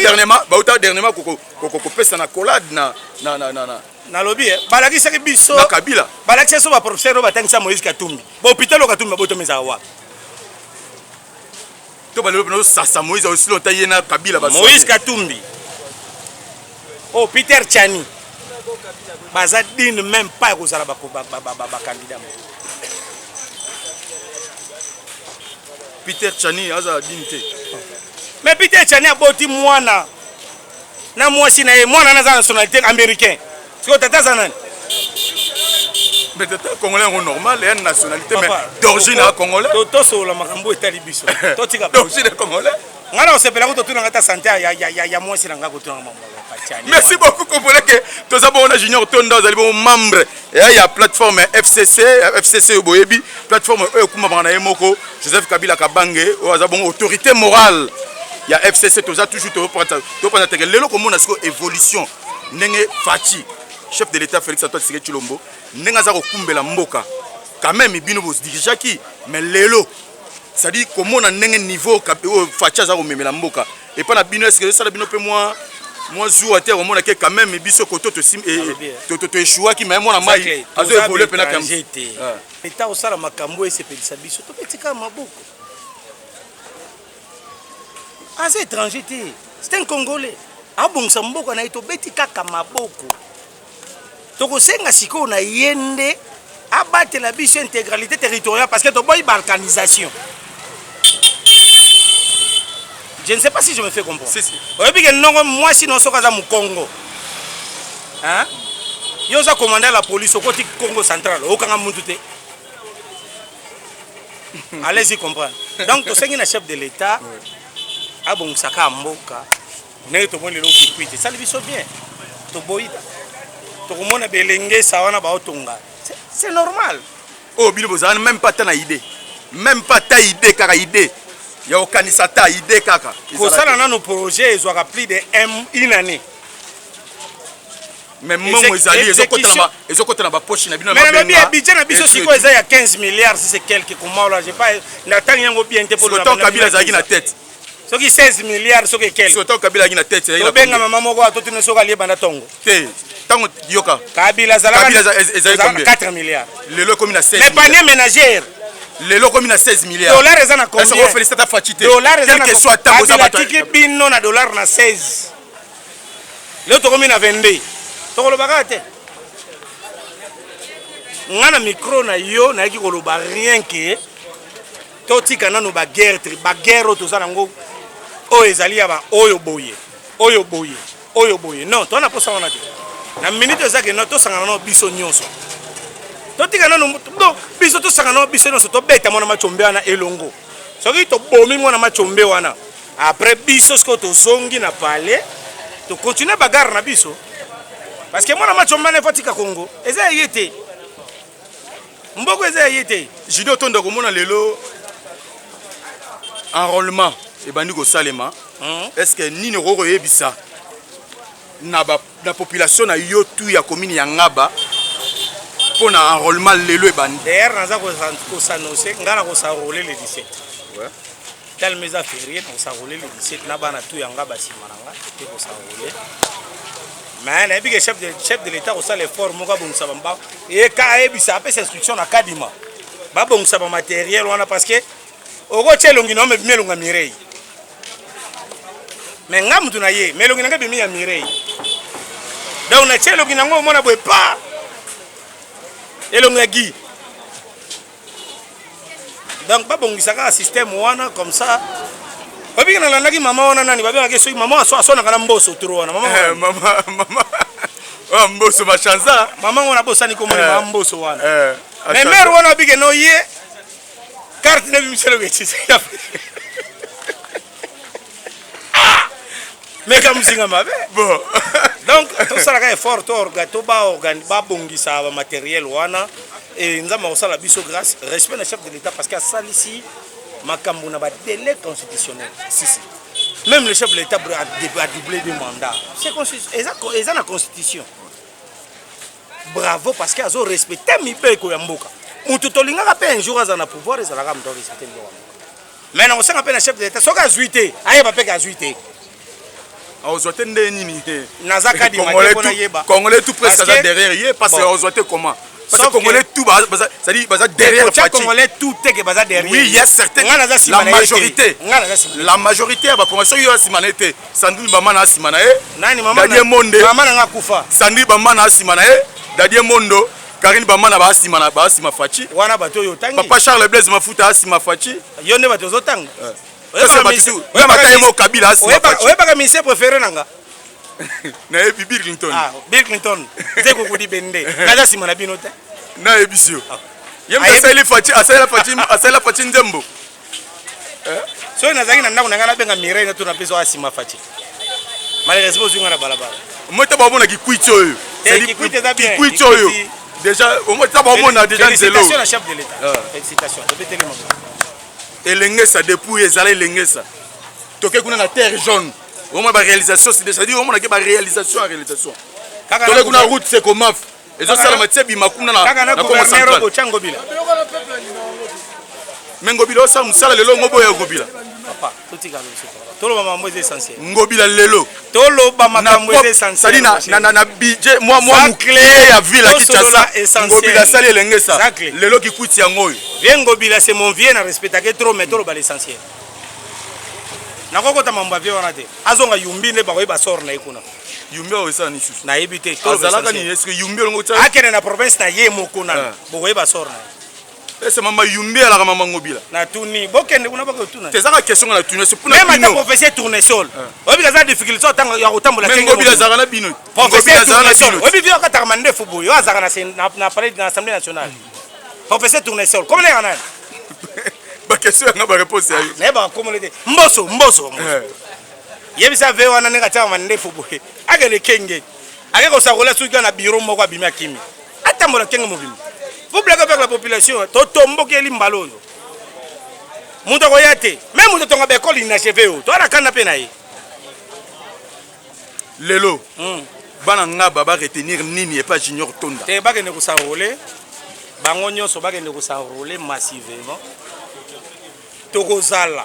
dernièrement ba uta dernièrement koko koko kopesa na collade na na na na nalobi eh, balakisaki biso na Kabila. Balakisaki biso ba professeur oyo batangisa Moïse Katumbi. Ba hôpital oyo Katumbi babotami ezala wapi? To balelo pena sasa Moïse aussi longtemps ye na Kabila ba Moïse Katumbi. Oh Peter Tiani. Baza digne même pas ya kozala ba ba ba ba candidat. Peter Tiani aza digne te. Mais Peter Tiani aboti mwana na mwasi na ye, mwana na nationalité américain. Siko tata aza nani? Mais tata congolais yango normal, ya nationalité mais d'origine ya congolais. Tosolola makambo etali biso. Totika d'origine congolais. Ngai na kosepela kutu otuna ngai ta sante ya, ya, ya, ya mwasi na ngai kotuna ngai mambo Merci beaucoup comprenez que toza bongo na Junior Tonda ozali bongo membre ya, ya plateforme FCC FCC oyo boyebi plateforme oyo ekumamaka na ye moko Joseph Kabila Kabange oyo aza bongo autorité morale ya FCC toza toujours topanza teke lelo komona sikoyo évolution ndenge Fatshi chef de l'État Félix Antoine Tshisekedi Tshilombo ndenge aza kokumbela mboka quand même bino bodirigeaki mais lelo c'est-à-dire komona ndenge niveau oyo Fatshi aza komemela mboka epa na bino est-ce que esala bino mpe mwa mwa zuwa te komona ke quand même biso koto toéchouaki mais mwana mai azo évolue mpena te eta osala makambo esepelisa biso tobetika maboko aza étranger te c'est un congolais abongisa mboka na ye tobeti kaka maboko Tokosenga sikoyo na ye nde abatela biso intégralité territoriale parce que toboyi balkanisation. Je ne sais pas si je me fais comprendre. Si, si. Oyebi ke ndongo mwasi no soki aza mukongo. Hein? Yo oza commandant la police okoti Congo central okanga mutu te. Allez-y comprendre. Donc tosengi na chef de l'État abongisaka mboka Ndenge tomoni lelo kikwit esali biso bien, toboyi tokomona belengesa wana baotonga, c'est normal. Oyo oh, bino bozala même pas ata na idée, même pas ata idée kaka idée ya kokanisa ata idée kaka kosala nano projet ezwaka plus de une année mais mbongo ezali ezokota na bapoche na bino mais nalobi ya budget na biso sikoyo eza ya 15 milliards si c'est quelque comment là j'ai pas natangi yango bien te po Kabila azalaki na tête soki 16 milliards soki ekele soki ntango Kabila azalaki na tete ezalaki na tobenga mama moko atotuna soki alie banda tongo te ntango yoka Kabila azalaka Kabila ezali combien 4 milliards lelo ekomi na 16 mais panier ménagère lelo ekomi na 16 milliards dollar eza na combien est-ce félicite ata Fatshi te dollar eza na quel que soit tango oza bato atiki bino na dollar na 16 lelo tokomi na 22 tokoloba kaka te nga na micro na yo nayaki koloba rien que Totika nanu ba guerre tri ba guerre oyo toza nango oyo ezali ya ba oyo boye oyo boye oyo boye non toza na posa wana te na minute eza ke non tosangana nao biso nyonso totika nanu donc biso tosangana nao biso nyonso tobeta mwana machombe wana elongo soki tobomi mwana machombe wana après biso sikoyo tozongi na palais tokontinue bagare na biso parce que mwana machombe wana efo atika kongo eza ya ye te Mboko eza ya ye te. Junior Tondo komona lelo enrôlement ebandi kosalema. Hmm. Est-ce que nini okoki koyebisa na ba na population na yo tout ya commune ya Ngaba mpo na enrôlement lelo ebandi? D'ailleurs naza kosanose nga na kosenrôler le 17. Ouais. Tellement eza ferie na kosenrôler le 17 na bana tout ya Ngaba nsima na nga toke kosenrôler. Mais nayebi ke chef de, chef de l'État kosala effort moko abongisa bamba eka ayebisa apesa instruction na Kadima babongisa ba matériel wana parce que okotia elongi na yo mebimi elongi ya Mireille mais nga mutu na ye mais elongi na nga ebimi ya Mireille donc natia elongi na yango omona boye pa elongi ya Guy donc babongisa kaka système wana comme ça babiki nalandaki mama wana nani babengaki soki mama aswanaka na mboso tro wana mama eh, mama mama oh, mboso machanza mama wana abosani komoni eh. mama mboso wana eh, mais mare wana abike no ye carte na bimiselo betisa meka musinga mabe bon donc tosalaka effort to orga to ba organ babongisa ba matériel wana et nzambe akosala biso grâce respect na chef de l'état parce que asalisi makambo na ba délai constitutionnel si si même le chef de l'état a doublé deux mandats c'est eza eza na constitution bravo parce que azo respecter mibeko ya mboka mutu tolingaka mpe un jour aza na pouvoir ezalaka moto arespecte mibeko ya mboka Mais nakosenga mpe na chef de l'etat soki azwi te ayeba mpe ke azwi te. Akozwa te nde nini? Naza kadima te mpo nayeba. Congolais tout presque aza derrière ye parce que akozwa te comment? Parce que Congolais tout baza c'est-à-dire baza derrière Fatshi. Congolais tout te ke baza derrière. Oui, il y a certains. Nga naza sima na ye. La majorité. Nga naza sima. La majorité ya ba Congolais soki yo asima na ye te. Sandrine Bamana asima na ye. Nani mama? Dadie Monde. Mama na nga kufa. Sandrine Bamana asima na ye. Dadie Mondo. Karine Bamana ba sima na ba sima Fatshi. Wana bato oyo otangi. Papa Charles Blaise Mafuta asima Fatshi. Yo nde bato ozotanga. Eh. Oyebaka ye moko Kabila asima Fatshi. Oyebaka musicien préféré na nga? Nayebi Bill Clinton. Ah, Bill Clinton. Nze kokudi bende. Naza sima na bino te. Nayebisi yo. Ah. Ye moto asaleli Fatshi, asalela Fatshi, asalela Fatshi nzembo. Eh? Soki nazalaki na ndako na ngai nabenga Mireille natuna mpe soki asima Fatshi. Malheureusement ozwi ngai na balabala. Moi ta baomona kikwiti oyo. Kikwiti eza bien. Kikwiti oyo. Déjà au moins ta baomona déjà nzelo. Félicitations na chef de l'État. Ah. Félicitations. Tobeteli maboko. Elengesa depuis ezala elengesa. Toke kuna na terre jaune. Au moins ba réalisation c'est déjà dit au moins ba réalisation à réalisation. Toke kuna route c'est comment ezosalama ti ebima kuna na Congo central. Mais Ngobila osala mosala lelo ngoboya Ngobila. Papa, totika biso. Toloba makambo eza essentiel. Ngobila lelo. Toloba makambo eza essentiel. Na na na na budget mwa mwa clé ya ville ya Kinshasa. Ngobila asali elengesa. Lelo kikwiti yango oyo. Vieux Ngobila c'est mon vieux na respectake trop mais toloba l'essentiel. Nakokota mambo ya vieux wana te. Azonga Yumbi nde bakoyeba sort na ye kuna. Yumbi awa esala nini susu? Nayebi te. Azalaka nini? Est-ce que Yumbi olongo tia? Akende na province na ye moko nanu. Bokoyeba sort na ye. Est-ce mama Yumbi alaka mama Ngobila? Natuni, bokende kuna bakotuna. Te ezaka question nga natuni, c'est pona bino. Même ata professeur Tournesol. Oyebi kaza difficulté otanga ya kotambola Mais Ngobila azalaka na bino. Professeur Tournesol. Oyebi vieux akataka mandefu boye, oyo azalaka na na palais na Assemblée nationale. Professeur Tournesol, comment nayaka nani? Ba question yanga ba réponse ya yo. Nayebaka komona te. Mboso, mboso, mboso. Yebisa ve wana ndenge atiaka mandefu boye akende kenge ake kosakola soki na bureau moko abimi akimi atambola kenge mobimba. Vous blaguez avec la population, totombokeli mbala oyo moto akoya te me moto atonga baekole inacheve oyo toa na kanda mpe na ye lelo bana ngaba ba retenir nini epa Junior Tonda te bakende kosanrole bango nyonso bakende kosanrole massivement Tokozala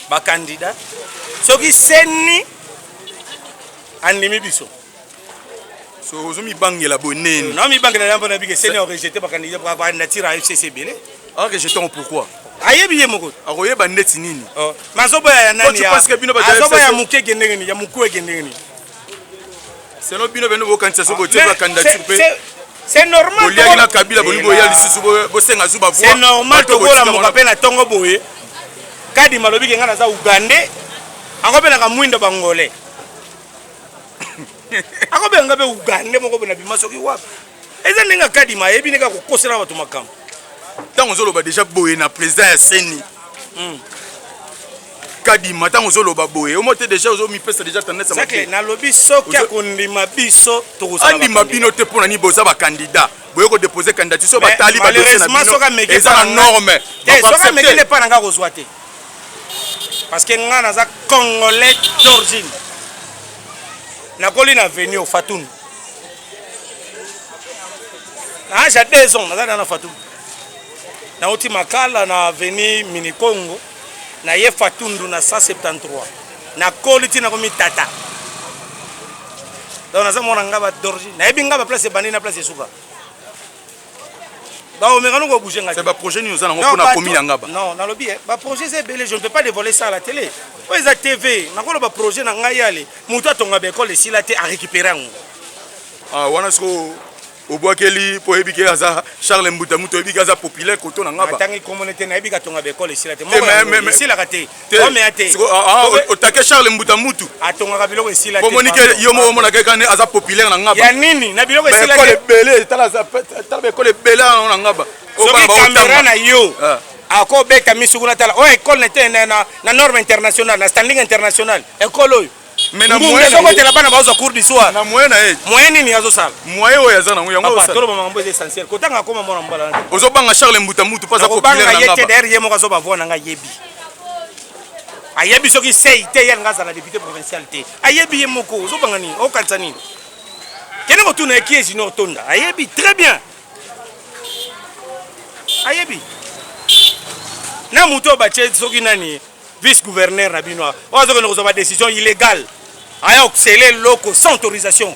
ba candidat soki ceni andimi biso. So ozo mibangela boye nini? Na mibangela ya mpona bike ceni a rejeter ba candidat ba candidature ya FCC ebele. A rejeter ngo pourquoi? Ayebi ye moko. Akoyeba ndeti nini? Oh. Mais azoboya ya nani ya? Azoboya ya muke ekende ndenge nini? Ya muku ekende ndenge nini? Selon bino bino bokanisa soki botie ba candidature pe c'est normal boliaki na Kabila bolingi boya lisusu bosenga zu ba voix. C'est normal tokolamuka pe na tongo boye Kadima alobi ke nga naza Ougandais akobenaka mwindo bangolais akobenga mpe Ougandais moko boye na bima soki wapi eza ndenge Kadima ayebi ndenge akokosela bato makambo. Ntango ozoloba deja boye na président ya CENI Kadima, ntango ozoloba boye omo te deja ozomipesa deja tendance ya mabe. Nalobi soki akondima biso tokozala andima bino te mpo na nini boza ba candidat boye ko déposer candidature so batali ba dossier na bino eza na norme te soki ameki nde mpa na nga kozwa te parce que nga naza congolais d'origine nakoli na avenue Ofatunu na age ya 2 ans naza na Fatunu nauti Makala na avenue Minikongo na ye Fatundu na 173 nakoli ti nakomi tata donc naza mwana ngaba d'origine nayebi ngaba place ebandi na place esuka baomeka no kobouge ngai c'est ba projet nini oza nango mpona komi ya ngaba non nalobi eh, ba projet eza ebele je ne peux pas dévoiler ça à la télé oyo eza tv nakoloba projet na ngai ale moto atonga baekole esila te arécupere yango ah, wana sikoyo obwakeli mpo oyebi ke aza Charles Mbuta mutu oyebi ke aza populaire koto na ngaba atangi komona te nayebi katonga baekole esila te esilaka te omeya te otake Charles Mbuta mutu atongaka biloko esila te omoni ke yo moko omonaka kaka aza populaire na ngaba ya nini na biloko esila te ebele tala tala baekole ebele na ngaba soki kamera na yo akobeta misu kuna tala oyo ekole na te na norme internationale na standing international ekole oyo Mais na Ngungi moyen na azokotela bana bazwa cours du soir. Na moyen na ye. Moyen nini azosala? Moyen oyo aza nango yango Papa, osala. toloba makambo eza essentiel. Kotanga akoma mwana mobala na. Ozobanga Charles Mbuta Mutu mpo aza populaire Nakobanga na ye te ngaba. d'ailleurs ye moko azoba voix na ngai ayebi. Ayebi soki sei te ye alinga azala député provincial te. Ayebi ye moko ozobanga nini? Okanisa nini? Kende kotuna ye qui est Junior Tonda. Ayebi très bien. Ayebi. Na moto oyo batie soki nani vice gouverneur na bino oyo azokende kozwa ba décision illégale aya oksele eloko sans autorisation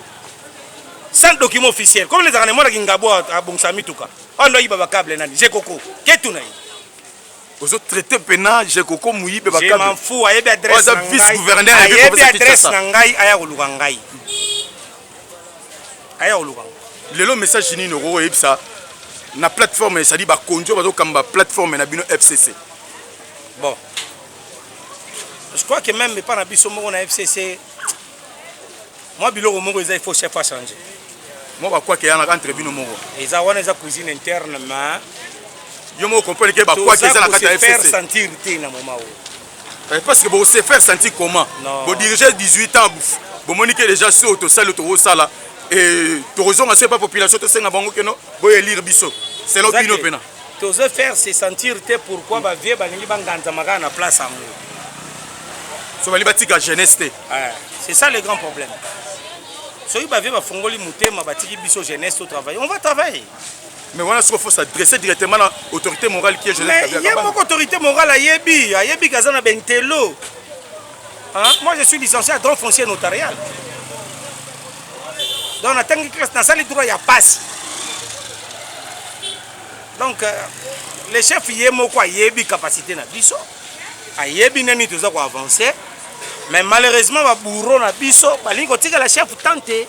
sans document officiel comme ezalaka na emonaki ngabo abongisa mituka oyo ndo ayiba bakable nani jekoko ketuna ye ozo traité pena jekoko moyibe bakable je m'en fous ayebi adresse na vice gouverneur ayebi adresse na ngai aya koluka ngai aya koluka lelo message nini okoki koyebisa na plateforme ezali bakonzi oyo bazokamba plateforme na bino FCC Bon. Je crois que même epa na biso moko na FCC mwa biloko moko eza il faut chef a changer. Mwa bakwake yana entre bino moko. Eza wana eza cuisine interne mais Yo moko comprendre ke bakwaki eza na kati ya faire FCC. sentir te na moment oyo. Eh, parce que boko se faire sentir comment? Non. Bo diriger 18 ans bomoni ke déjà so tosali tokosala et tokozonga so epa population tosenga bango keno boyelire biso selon bino pena. Tozo faire se sentir te pourquoi ba vieux balingi banganzama kaka na place yango. So balingi batika jeunesse te. Eh, c'est ça le grand problème. Soki ba vieux bafongoli motema batiki biso jeunesse to travailler, on va travailler. Mais wana siko faut s'adresser directement na autorité morale qui est Joseph Kabila. Mais ye moko autorité morale ayebi, ayebi kaza na bentelo. Hein? Moi je suis licencié à droit foncier notarial. Donc natangi classe nasali droit ya pasi. Donc euh, le chef ye moko ayebi capacité na biso, ayebi nani toza ko avancer. Mais malheureusement ba bourreau na biso balingi kotikala chef tant te.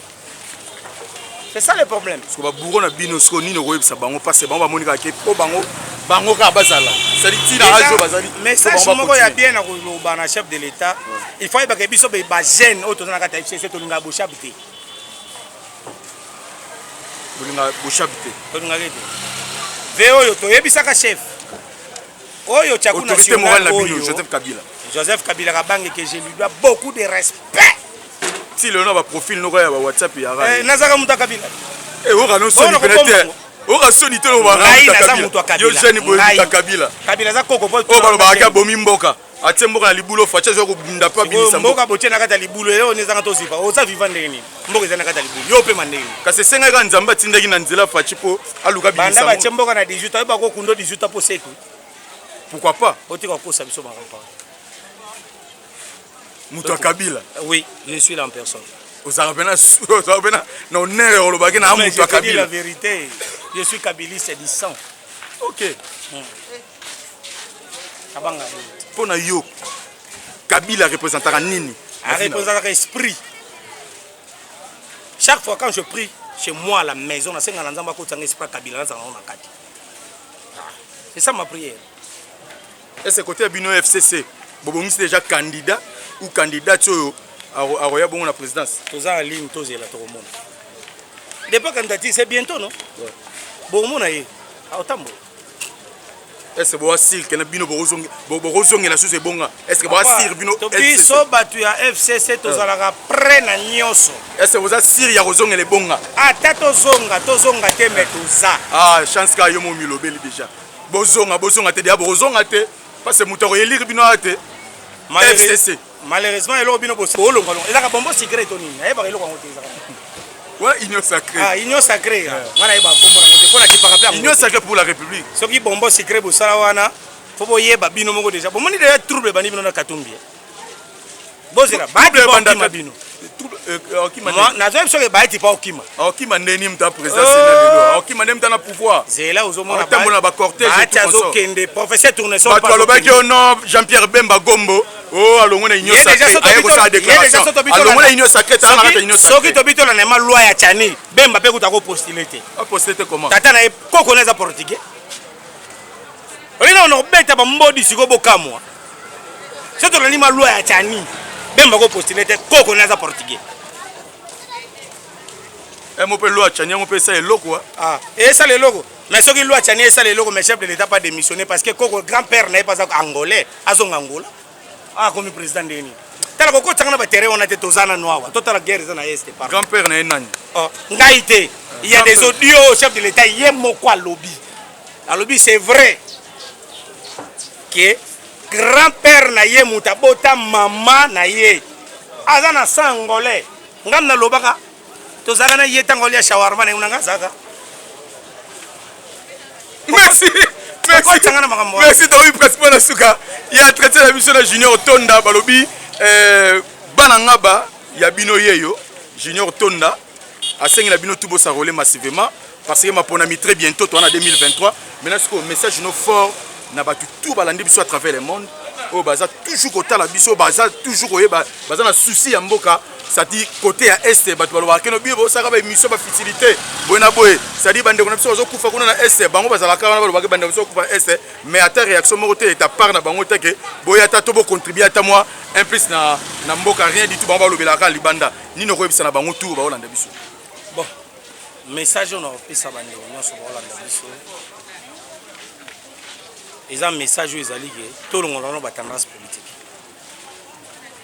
C'est ça le problème. Parce que ba bourreau na bino siko nini okoyebisa bango parce que bango bamoni kaka ke po bango bango kaka bazala. C'est-à-dire tina âge oyo bazali. Message moko ya bien na koloba na chef de l'État, il faut ayebaka biso ba jeune oyo toza na kati ya FCC tolingaka boshab te. Bolinga boshab te. Tolingaka te. Ve oyo toyebisaka chef. Oyo Tchakou Autorité morale na bino Joseph Kabila. Joseph Kabila Kabange que je lui dois beaucoup de respect. Ti lelo na ba profil noko ya ba WhatsApp ya ra. Eh, nazaka mutu ya Kabila. Eh, oka no soni pena te. Oka soni te loba ra. Naza mutu ya Kabila. Yo jeune boye mutu ya Kabila. Kabila aza koko po. Oyo balobaka ke abomi mboka. Atie mboka na libulu Fatshi azo kobunda po abimisa mboka. Mboka botie na kati ya libulu eloko nini ezanga tozipa. Oza vivant ndenge nini? Mboka eza na kati ya libulu. Yo pema ndenge nini? Kasi esengaki kaka Nzambe atindaki na nzela Fatshi po aluka abimisa mboka. Banda batie mboka na 18 ans, oyeba ko kundo 18 ans po seku. Pourquoi pas? Botika kokosa biso makambo. Moto ya Kabila. Oui, je suis là en personne. Ozalaka pena ozalaka pena na honneur ya kolobaki na moto ya Kabila. La vérité, je suis kabiliste du sang. OK. Abanga. Mpo na yo Kabila représentaka nini? A représentaka esprit. Chaque fois quand je prie chez moi à la maison, nasenga na Nzambe akotisa nga esprit ya Kabila nazala nango na kati. C'est ça ma prière. Est-ce côté ya bino FCC bobongisi déjà candidat ou candidate oyo akoya bongo na présidence? Toza en ligne, tozela tokomona. Départ candidature c'est bientôt non? Ouais. Bokomona ye aotambola. Est-ce que boa sir que na bino bokozongela susu ebonga? Est-ce que boa sir bino biso bato ya FCC tozalaka prêt na nyonso. Est-ce que boza sir ya kozongela ebonga? Ata tozonga tozonga te mais toza. Ah chance ka yo mo milobeli déjà. Bozonga bozonga te deja bokozonga te parce que moto akoyelire bino awa te. FCC. Malheureusement eloko bino bolonga longa ezaka bombo secret to nini nayebaka eloko yango te ezaka Ouais, union sacrée. Ah, union sacrée. Nga nayeba kombo nango te mpo nakipaka mpe yango. Union sacrée pour la République. Soki bombo secret bosala wana faut boyeba bino moko déjà. Bomoni déjà trouble ebandi bino na Katumbi. Bozela Trouble baati pa ebandaka- okima bino. Trouble, euh, okima ndeni. Nazoyebi soki baati pa okima. Okima ndeni moto ya président Sénat lelo. Okima ndeni moto na pouvoir. Zela ozomona Atambola na ba cortège et baati tout consort. azokende professeur tournesol Bato balobaki oh non Jean-Pierre Bemba Gombo oh alongwe na union Ye déjà sacrée soki aye kosala ye déjà déclaration. soki tobitola Alongwe na union sacrée tala na kati ya union soki sacrée. tobitola na ma loi ya Tchani Bemba pe kuta ko postuler te. A postuler te comment? Tata na ye koko na eza portugais. Olina ona kobeta ba mbodi siko bokamwa. Soki tolandi ma loi ya Tchani Bemba ko postuler te koko na eza portugais. Eh mo pe loi Tchani yango pe esala eloko ah. Ah, esala eloko. Mais soki loi Tchani esala eloko mais chef de l'État pas démissionner parce que koko grand-père na ye pas angolais, azonga Angola. Ah komi président ndenge nini? Tala kokotanga na ba terrain wana te toza nanu awa. Totala guerre eza na est par. Grand-père na ye nani? Oh, ngai te. Il y a des audios chef de l'État ye moko alobi. Alobi c'est vrai que grand-père na ye moto abota mama na ye aza na sang angolais. Ngai nalobaka tozalaka na ye ntango alia shawarma na ye kuna ngai azalaka. Merci. Merci. Merci tokomi pratiquement na suka ya entretien na biso na Junior Tonda balobi euh, bana ngaba ya bino yeyo Junior Tonda asengi na bino tout bosarole massivement parce que maponami très bientôt toa na 2023 maintenant sikoyo message no fort na bato tout balandi biso à travers le monde oyo baza toujours kotala biso baza toujours koyeba baza na souci ya mboka c'est-à-dire côté ya est bato balobaka keno bino bosaka ba émission ba futilité boye na boye c'est-à-dire bandeko na biso bazokufa kuna na est bango bazalaka wana balobaka bandeko biso bakufa est mais ata réaction moko te eta part na bango te ke boye ata to bocontribue ata mwa un plus na, na mboka rien du tout bango balobelaka libanda nini okoyebisa na bango tour baolanda biso bon message oyo nakopesa bandeko nyonso baolanda biso. Eza message oyo ezali ke tolongola nano ba tendance politique.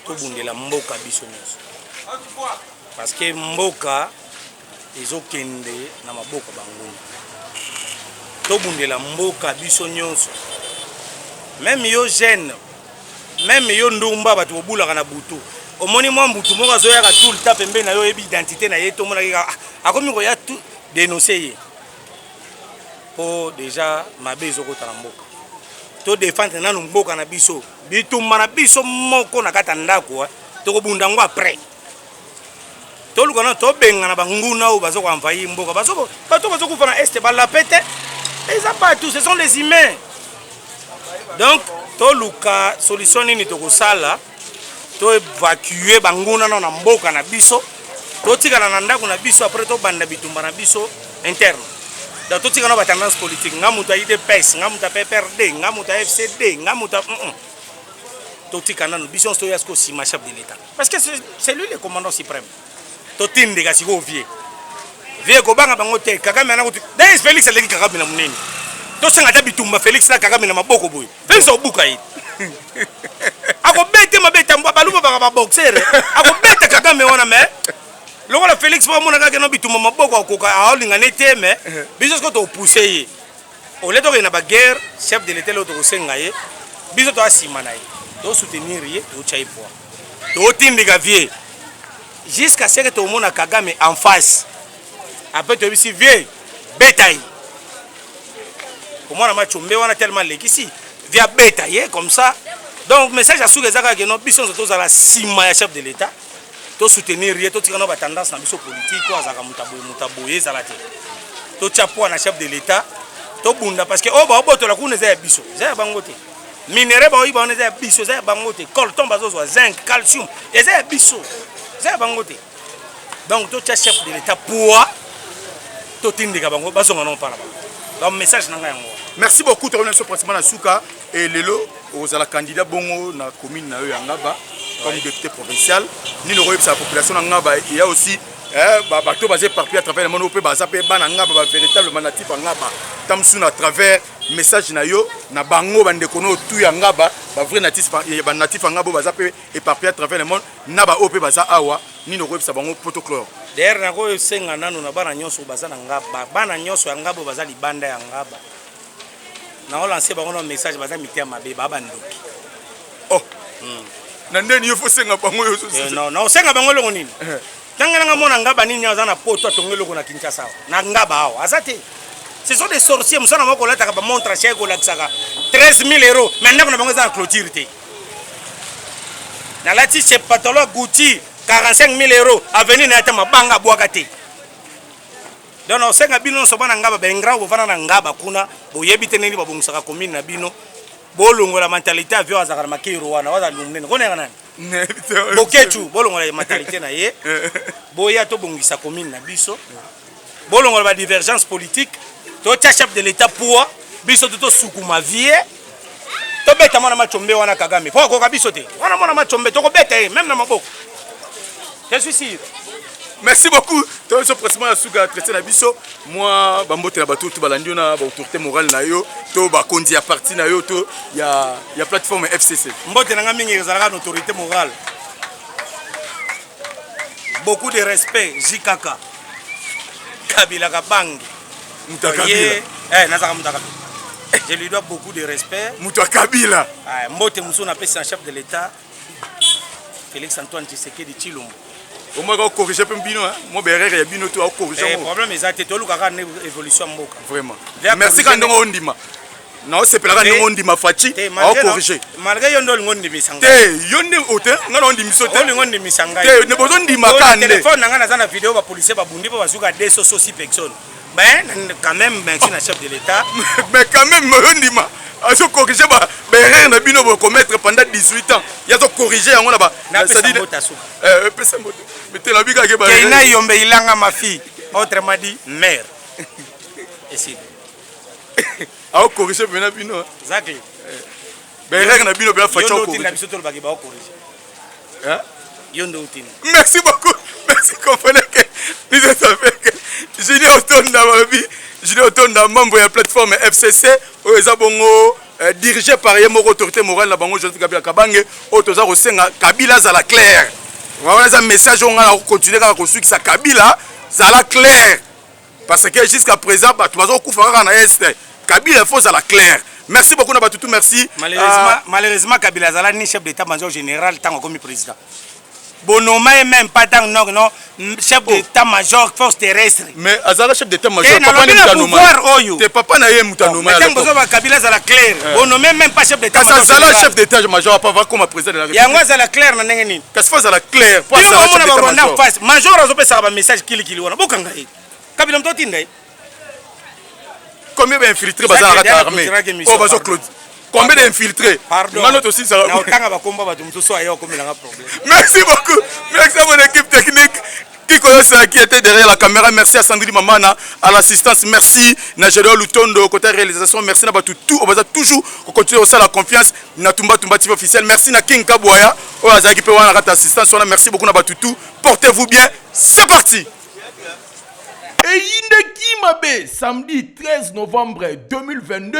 Tobundela mboka biso nyonso. Parce que mboka ezokende na maboko banguna. Tobundela mboka biso nyonso. Meme yo jeune, meme yo ndumba bato bobulaka na butu. Omoni mwa mbutu moko azoyaka tout le temps pembeni na yo oyebi identité na ye te omonaki kaka ah, akomi koya tout dénoncer ye. Po dejà mabe ezokota na mboka. To defendre nanu mboka na biso. Bitumba na biso moko na kati ya ndako eh, tokobunda yango après. Toluka nanu tobengana banguna oyo bazo ko envahir mboka. Bazo bato bazo kufa na est balape te. Eza bato, ce sont les humains. Donc toluka solution nini tokosala to evacuer banguna nano na mboka na biso totikala na ndako na biso après tobanda bitumba na biso interne donc totika na batendance politique nga moto ya udps nga moto ya pprd nga moto ya fcd nga moto ya mm -mm. totika nano biso nyonso toya sikoyo nsima chef de l'état parce que c'est lui le commandant suprême totindika sikoyo vie vie kobanga bango te kagame ana kutu d'ailleurs félix aleki kagame na monene tosenga ata bitumba félix na kagame na maboko boye félix akobuka ye akobete mabe tambwa baluba baka baboxer akobeta kagame wana mais lokola félix po amona kaka no bitumba maboko akoka aolinga ne te mais biso sikoyo topousse ye olie tokende na baguerre chef de l'état leo tokosenga ye biso toya nsima na ye tosoutenir ye totya ye poids totindika vie jusqu'à ce que tomona kagame en face après toyebisi vie beta ye komona machombe wana tellement alekisi vie abeta ye comme ça donc message ya suka eza kaka keno biso nyonso tozala nsima ya chef de l'état tosoutenir ye totika na batendance na biso politique oyo azalaka moto aboye moto aboye ezala te totya poids na chef de l'état tobunda parce que oyo baobotola kuna eza ya biso eza ya bango te minerai baoyiba wana eza ya biso eza ya bango te colton bazozwa zinc calcium eza ya biso eza ya bango te donc totya chef de l'état poids totindika bango bazonga nao mpana bango donc message na ngai yango merci beaucoup tokomi na biso pratiquement na suka e lelo ozala candidat bongo na commune na yo ya ngaba comme député provincial nini okoyebisa la population na ngaba eya aussi eh, bato baza éparpillé à travers le monde mpe baza mpe bana ngaba ba véritable banatif ya ngaba ta mosusu na travers message na yo na bango bandeko no tu ya ngaba ba vrai natif ba natif ya ngaba baza mpe éparpillé à travers le monde na baoyo mpe baza awa nini okoyebisa bango poto clore d'ailleurs nakosenga nanu na bana nyonso baza na ngaba bana nyonso ya ngaba baza libanda ya ngaba naolanse bango na message baza mitema mabe ba bandoki oh na ndeni yo fosenga bango yo eh, non non osenga bango eloko nini eh. ntango nanga mona ngaba nini aza na poto atonga eloko na kinshasa awa na ngaba awa aza te ce sont des sorciers mosala moko kolataka bamontre cher kolakisaka 13 000 euros mais ndako na bango eza na clôture te nalati chez patolo gucci 45 000 euros avenir na ye ata mabanga abwaka te donc naosenga bino nyonso bana ngaba baingra bovanda na ngaba kuna boyebi te ndenge babongisaka commune na bino bolongola mentalité avion azalaka na makero wana waza monene koneka nani bokechu bolongola mentalité na ye boya tobongisa commune na biso bolongola ba divergence politique totia chef de l'état poids biso to tosukuma vie tobeta mwana machombe wana kagame mpo akoka biso te wana mwana machombe tokobeta ye meme na maboko je suis sûr merci beaucoup tozo pratiquement na suka traité na biso mwa bambote na bato to balandi yo na baautorité morale na yo to bakonzi ya parti na yo to ya, ya plateforme fcc mbote na nga mingi ezalaka na autorité morale beaucoup de respect jkk kabila kabange moto ya kabila eh, nazaka moto ya kabila je lui dois beaucoup de respect moto ya kabila ah, mbote mosusu napesi na chef de l'état félix antoine tshisekedi tshilombo omwaka okorige mpe bino mwa berere ya bino to akorige eh, problème eza te tolukaka nde évolution ya mboka vraiment merci kaka ndenge ondima naosepelaka ndenge ondima faci aokorige malgré yo nde olingi ondimisa ngai te yo nde ote ngai na ondimiso te olingi ondimisa ngai te ne bozondima ka nde telefone na ngai naza na video bapolisier babundi mpo bazuka 206 personnes mais quand même merci na chef de l'état mais quand même ondima azo corriger ba erreur na bino bo commettre pendant 18 ans ya zo corriger yango na ba napesa mbote asuka eh pesa mbote mais te la bika ke ba Keina Yombe Ilanga ma fille autrement dit mère esili ao corriger pena bino exactly ba erreur na bino bena facha o corriger biso tolobaki ba corriger hein yo nde otinda merci beaucoup merci comprenez que nous sommes avec Junior Tonda babi Junior Tonda membre ya plateforme FCC oyo eza bongo Dirigé par ye moko autorité morale na bango Joseph Kabila Kabange, oyo toza kosenga Kabila azala clair. Wana eza message oyo ngai nakocontinue kaka kosukisa Kabila, zala clair. Parce que jusqu'à présent bato bazokufa kaka na Est. Kabila il faut zala clair. Merci beaucoup na bato tout, merci. Malheureusement, malheureusement Kabila azala ni chef d'état-major général ntango akomi président. Bonoma ye même pas ntango non non chef d'état-major force terrestre. Mais azala chef d'état-major Eh, papa nalobi ne na mutu anoma. pouvoir oyo. Te papa na ye mutu anoma ya ntango l'époque. bozoba Kabila azala clair. Bonome même pas chef Kasi d'état-major azala général. chef d'état-major apa va comme président de la République. Yango azala clair na ndenge nini? Kasi faut azala clair po Bino azala chef bomona ba Rwanda en d'état-major. face, major azopesaka ba message kilikili wana, bokanga ye. Kabila moto otinda ye. Combien d'infiltrés baza na kati ya armée? Oyo bazo clôturer. Combien d'infiltrés? Pardon. Ngano tosisaka. Na otanga bakomba bato mosusu aya okomelanga problème. Merci beaucoup. Merci à mon équipe technique. Kiko Yosa qui était derrière la caméra. Merci à Sandrine Mamana à l'assistance. Merci na Gédéon Lutondo côté réalisation. Merci na bato tout. On va toujours continuer aussi la confiance na Tumba Tumba TV officiel. Merci na King Kabwaya. Oyo azalaki pe wana kati assistance wana. Merci beaucoup na bato tout. Portez-vous bien. C'est parti. Eyindeki mabe samedi 13 novembre 2022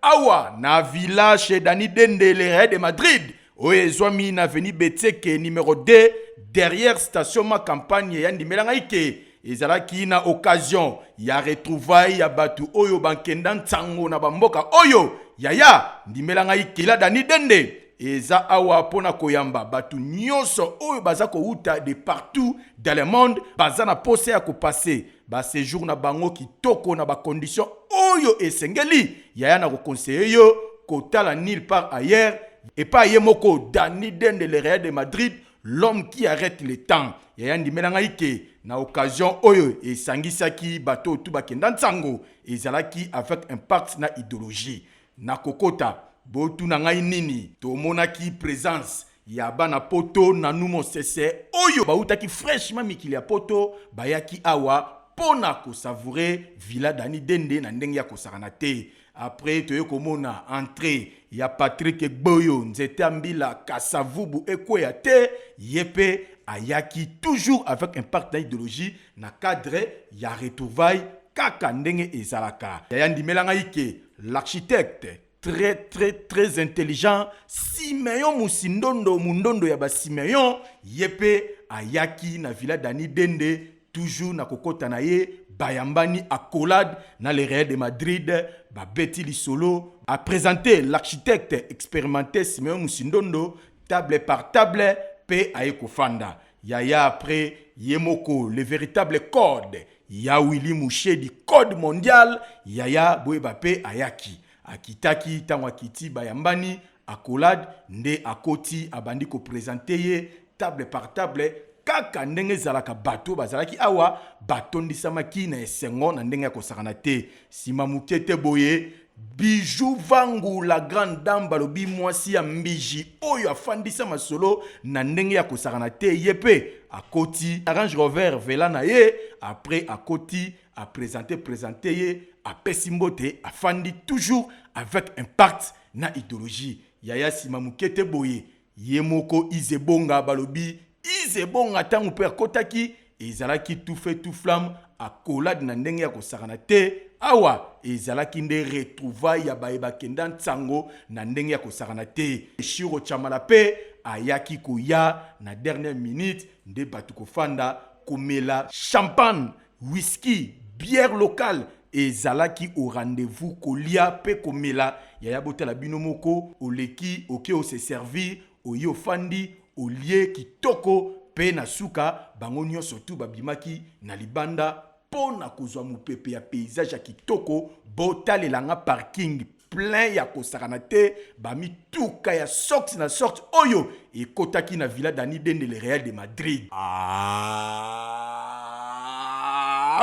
awa na village chez Dani Dende le Real de Madrid, oyo ezwami na avenue Betseke numéro 2 derrière station ma campagne ya ndimela ngai ke ezalaki na occasion ya retrouvaille ya bato oyo bankenda ntango na bamboka oyo. Yaya, ndimela ngai kila Dani Dende eza awa mpona koyamba bato nyonso oyo baza kowuta de partout dans le monde, baza na posa ya kopasser baséjour na bango kitoko na bacondition oyo esengeli. Yaya, na koconseiller yo kotala nulle part ailleurs epai ye moko Dani Dende le Real de Madrid, l'homme qui arrête le temps. Yaya, ndimela ngai ke na occasion oyo esangisaki bato oyo tu bakenda ntango ezalaki avec impact na idéologie na kokota. Botuna ngai nini? Tomonaki présence ya bana Poto nanu mosese oyo bautaki fraîchement mikili ya Poto, bayaki awa mpo na kosavourer villa Dani Dende na ndenge ya kosakana te. Après toye komona entrée ya Patrik Gboyo, nzete ya mbila Kasavubu ekweya te. Ye mpe ayaki toujours avec impact na idéologie na cadre ya retrouvaille kaka ndenge ezalaka. Yaya, ndimela ngai ke l'architecte très très très intelligent Simeon Musindondo, mundondo ya basimeon, ye mpe ayaki na villa Dani Dende. Toujours na kokota na ye, bayambani accolade na le Real de Madrid, babeti lisolo, a présenté l'architecte expérimenté Simeon Musindondo table par table mpe aye kofanda. Yaya, après ye moko le véritable code ya Willy Mushedi, code mondial, yaya, boyeba mpe ayaki, akitaki. Ntango akiti, bayambani accolade nde akoti, abandi koprésenter ye table par table kaka ndenge ezalaka. Bato bazalaki awa batondisamaki na esengo na ndenge ya kosakana te. Nsima moke te boye, Bijou Vangu, la grande dame, balobi mwasi ya mbiji oyo afandisa masolo na ndenge ya kosakana te, ye mpe akoti Range Rover vela na ye. Après akoti, aprésente présente ye, apesi mbote, afandi toujours avec impact na idéologie. Yaya, nsima moke te boye, ye moko Izebonga, balobi Izebonga, ntango mpe akotaki ezalaki tout feu tout flamme, accolade na ndenge ya kosakana te. Awa ezalaki nde retrouvaille ya baye bakenda ntango na ndenge ya kosakana te. Shiro Chamala mpe ayaki koya na dernière minute nde bato kofanda komela champagne, whisky, bière locale ezalaki au rendez-vous, kolia mpe komela. Yaya, botala bino moko, oleki oke ose servir, oye ofandi, olie kitoko mpe na suka bango nyonso tu babimaki na libanda mpo na kozwa mopepe ya paysage ya kitoko. Botalelanga parking plein ya kosakana te, bamituka ya sorte na sorte oyo ekotaki na villa Dani Dende le Real de Madrid. Ah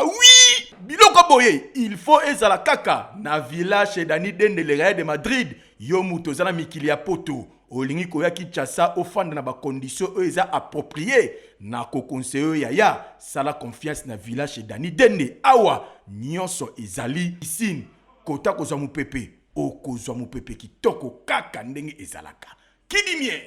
oui, biloko boye il faut ezala kaka na villa chez Dani Dende le Real de Madrid. Yo moto oza na mikili ya Poto, olingi koya Kinshasa, ofanda na bacondition oyo eza approprié, na koconseiller oyo, yaya, sala confiance na villa chez Dani Dende. Awa nyonso ezali, piscine, kota kozwa mopepe, okozwa mopepe kitoko kaka ndenge ezalaka. Kidimie.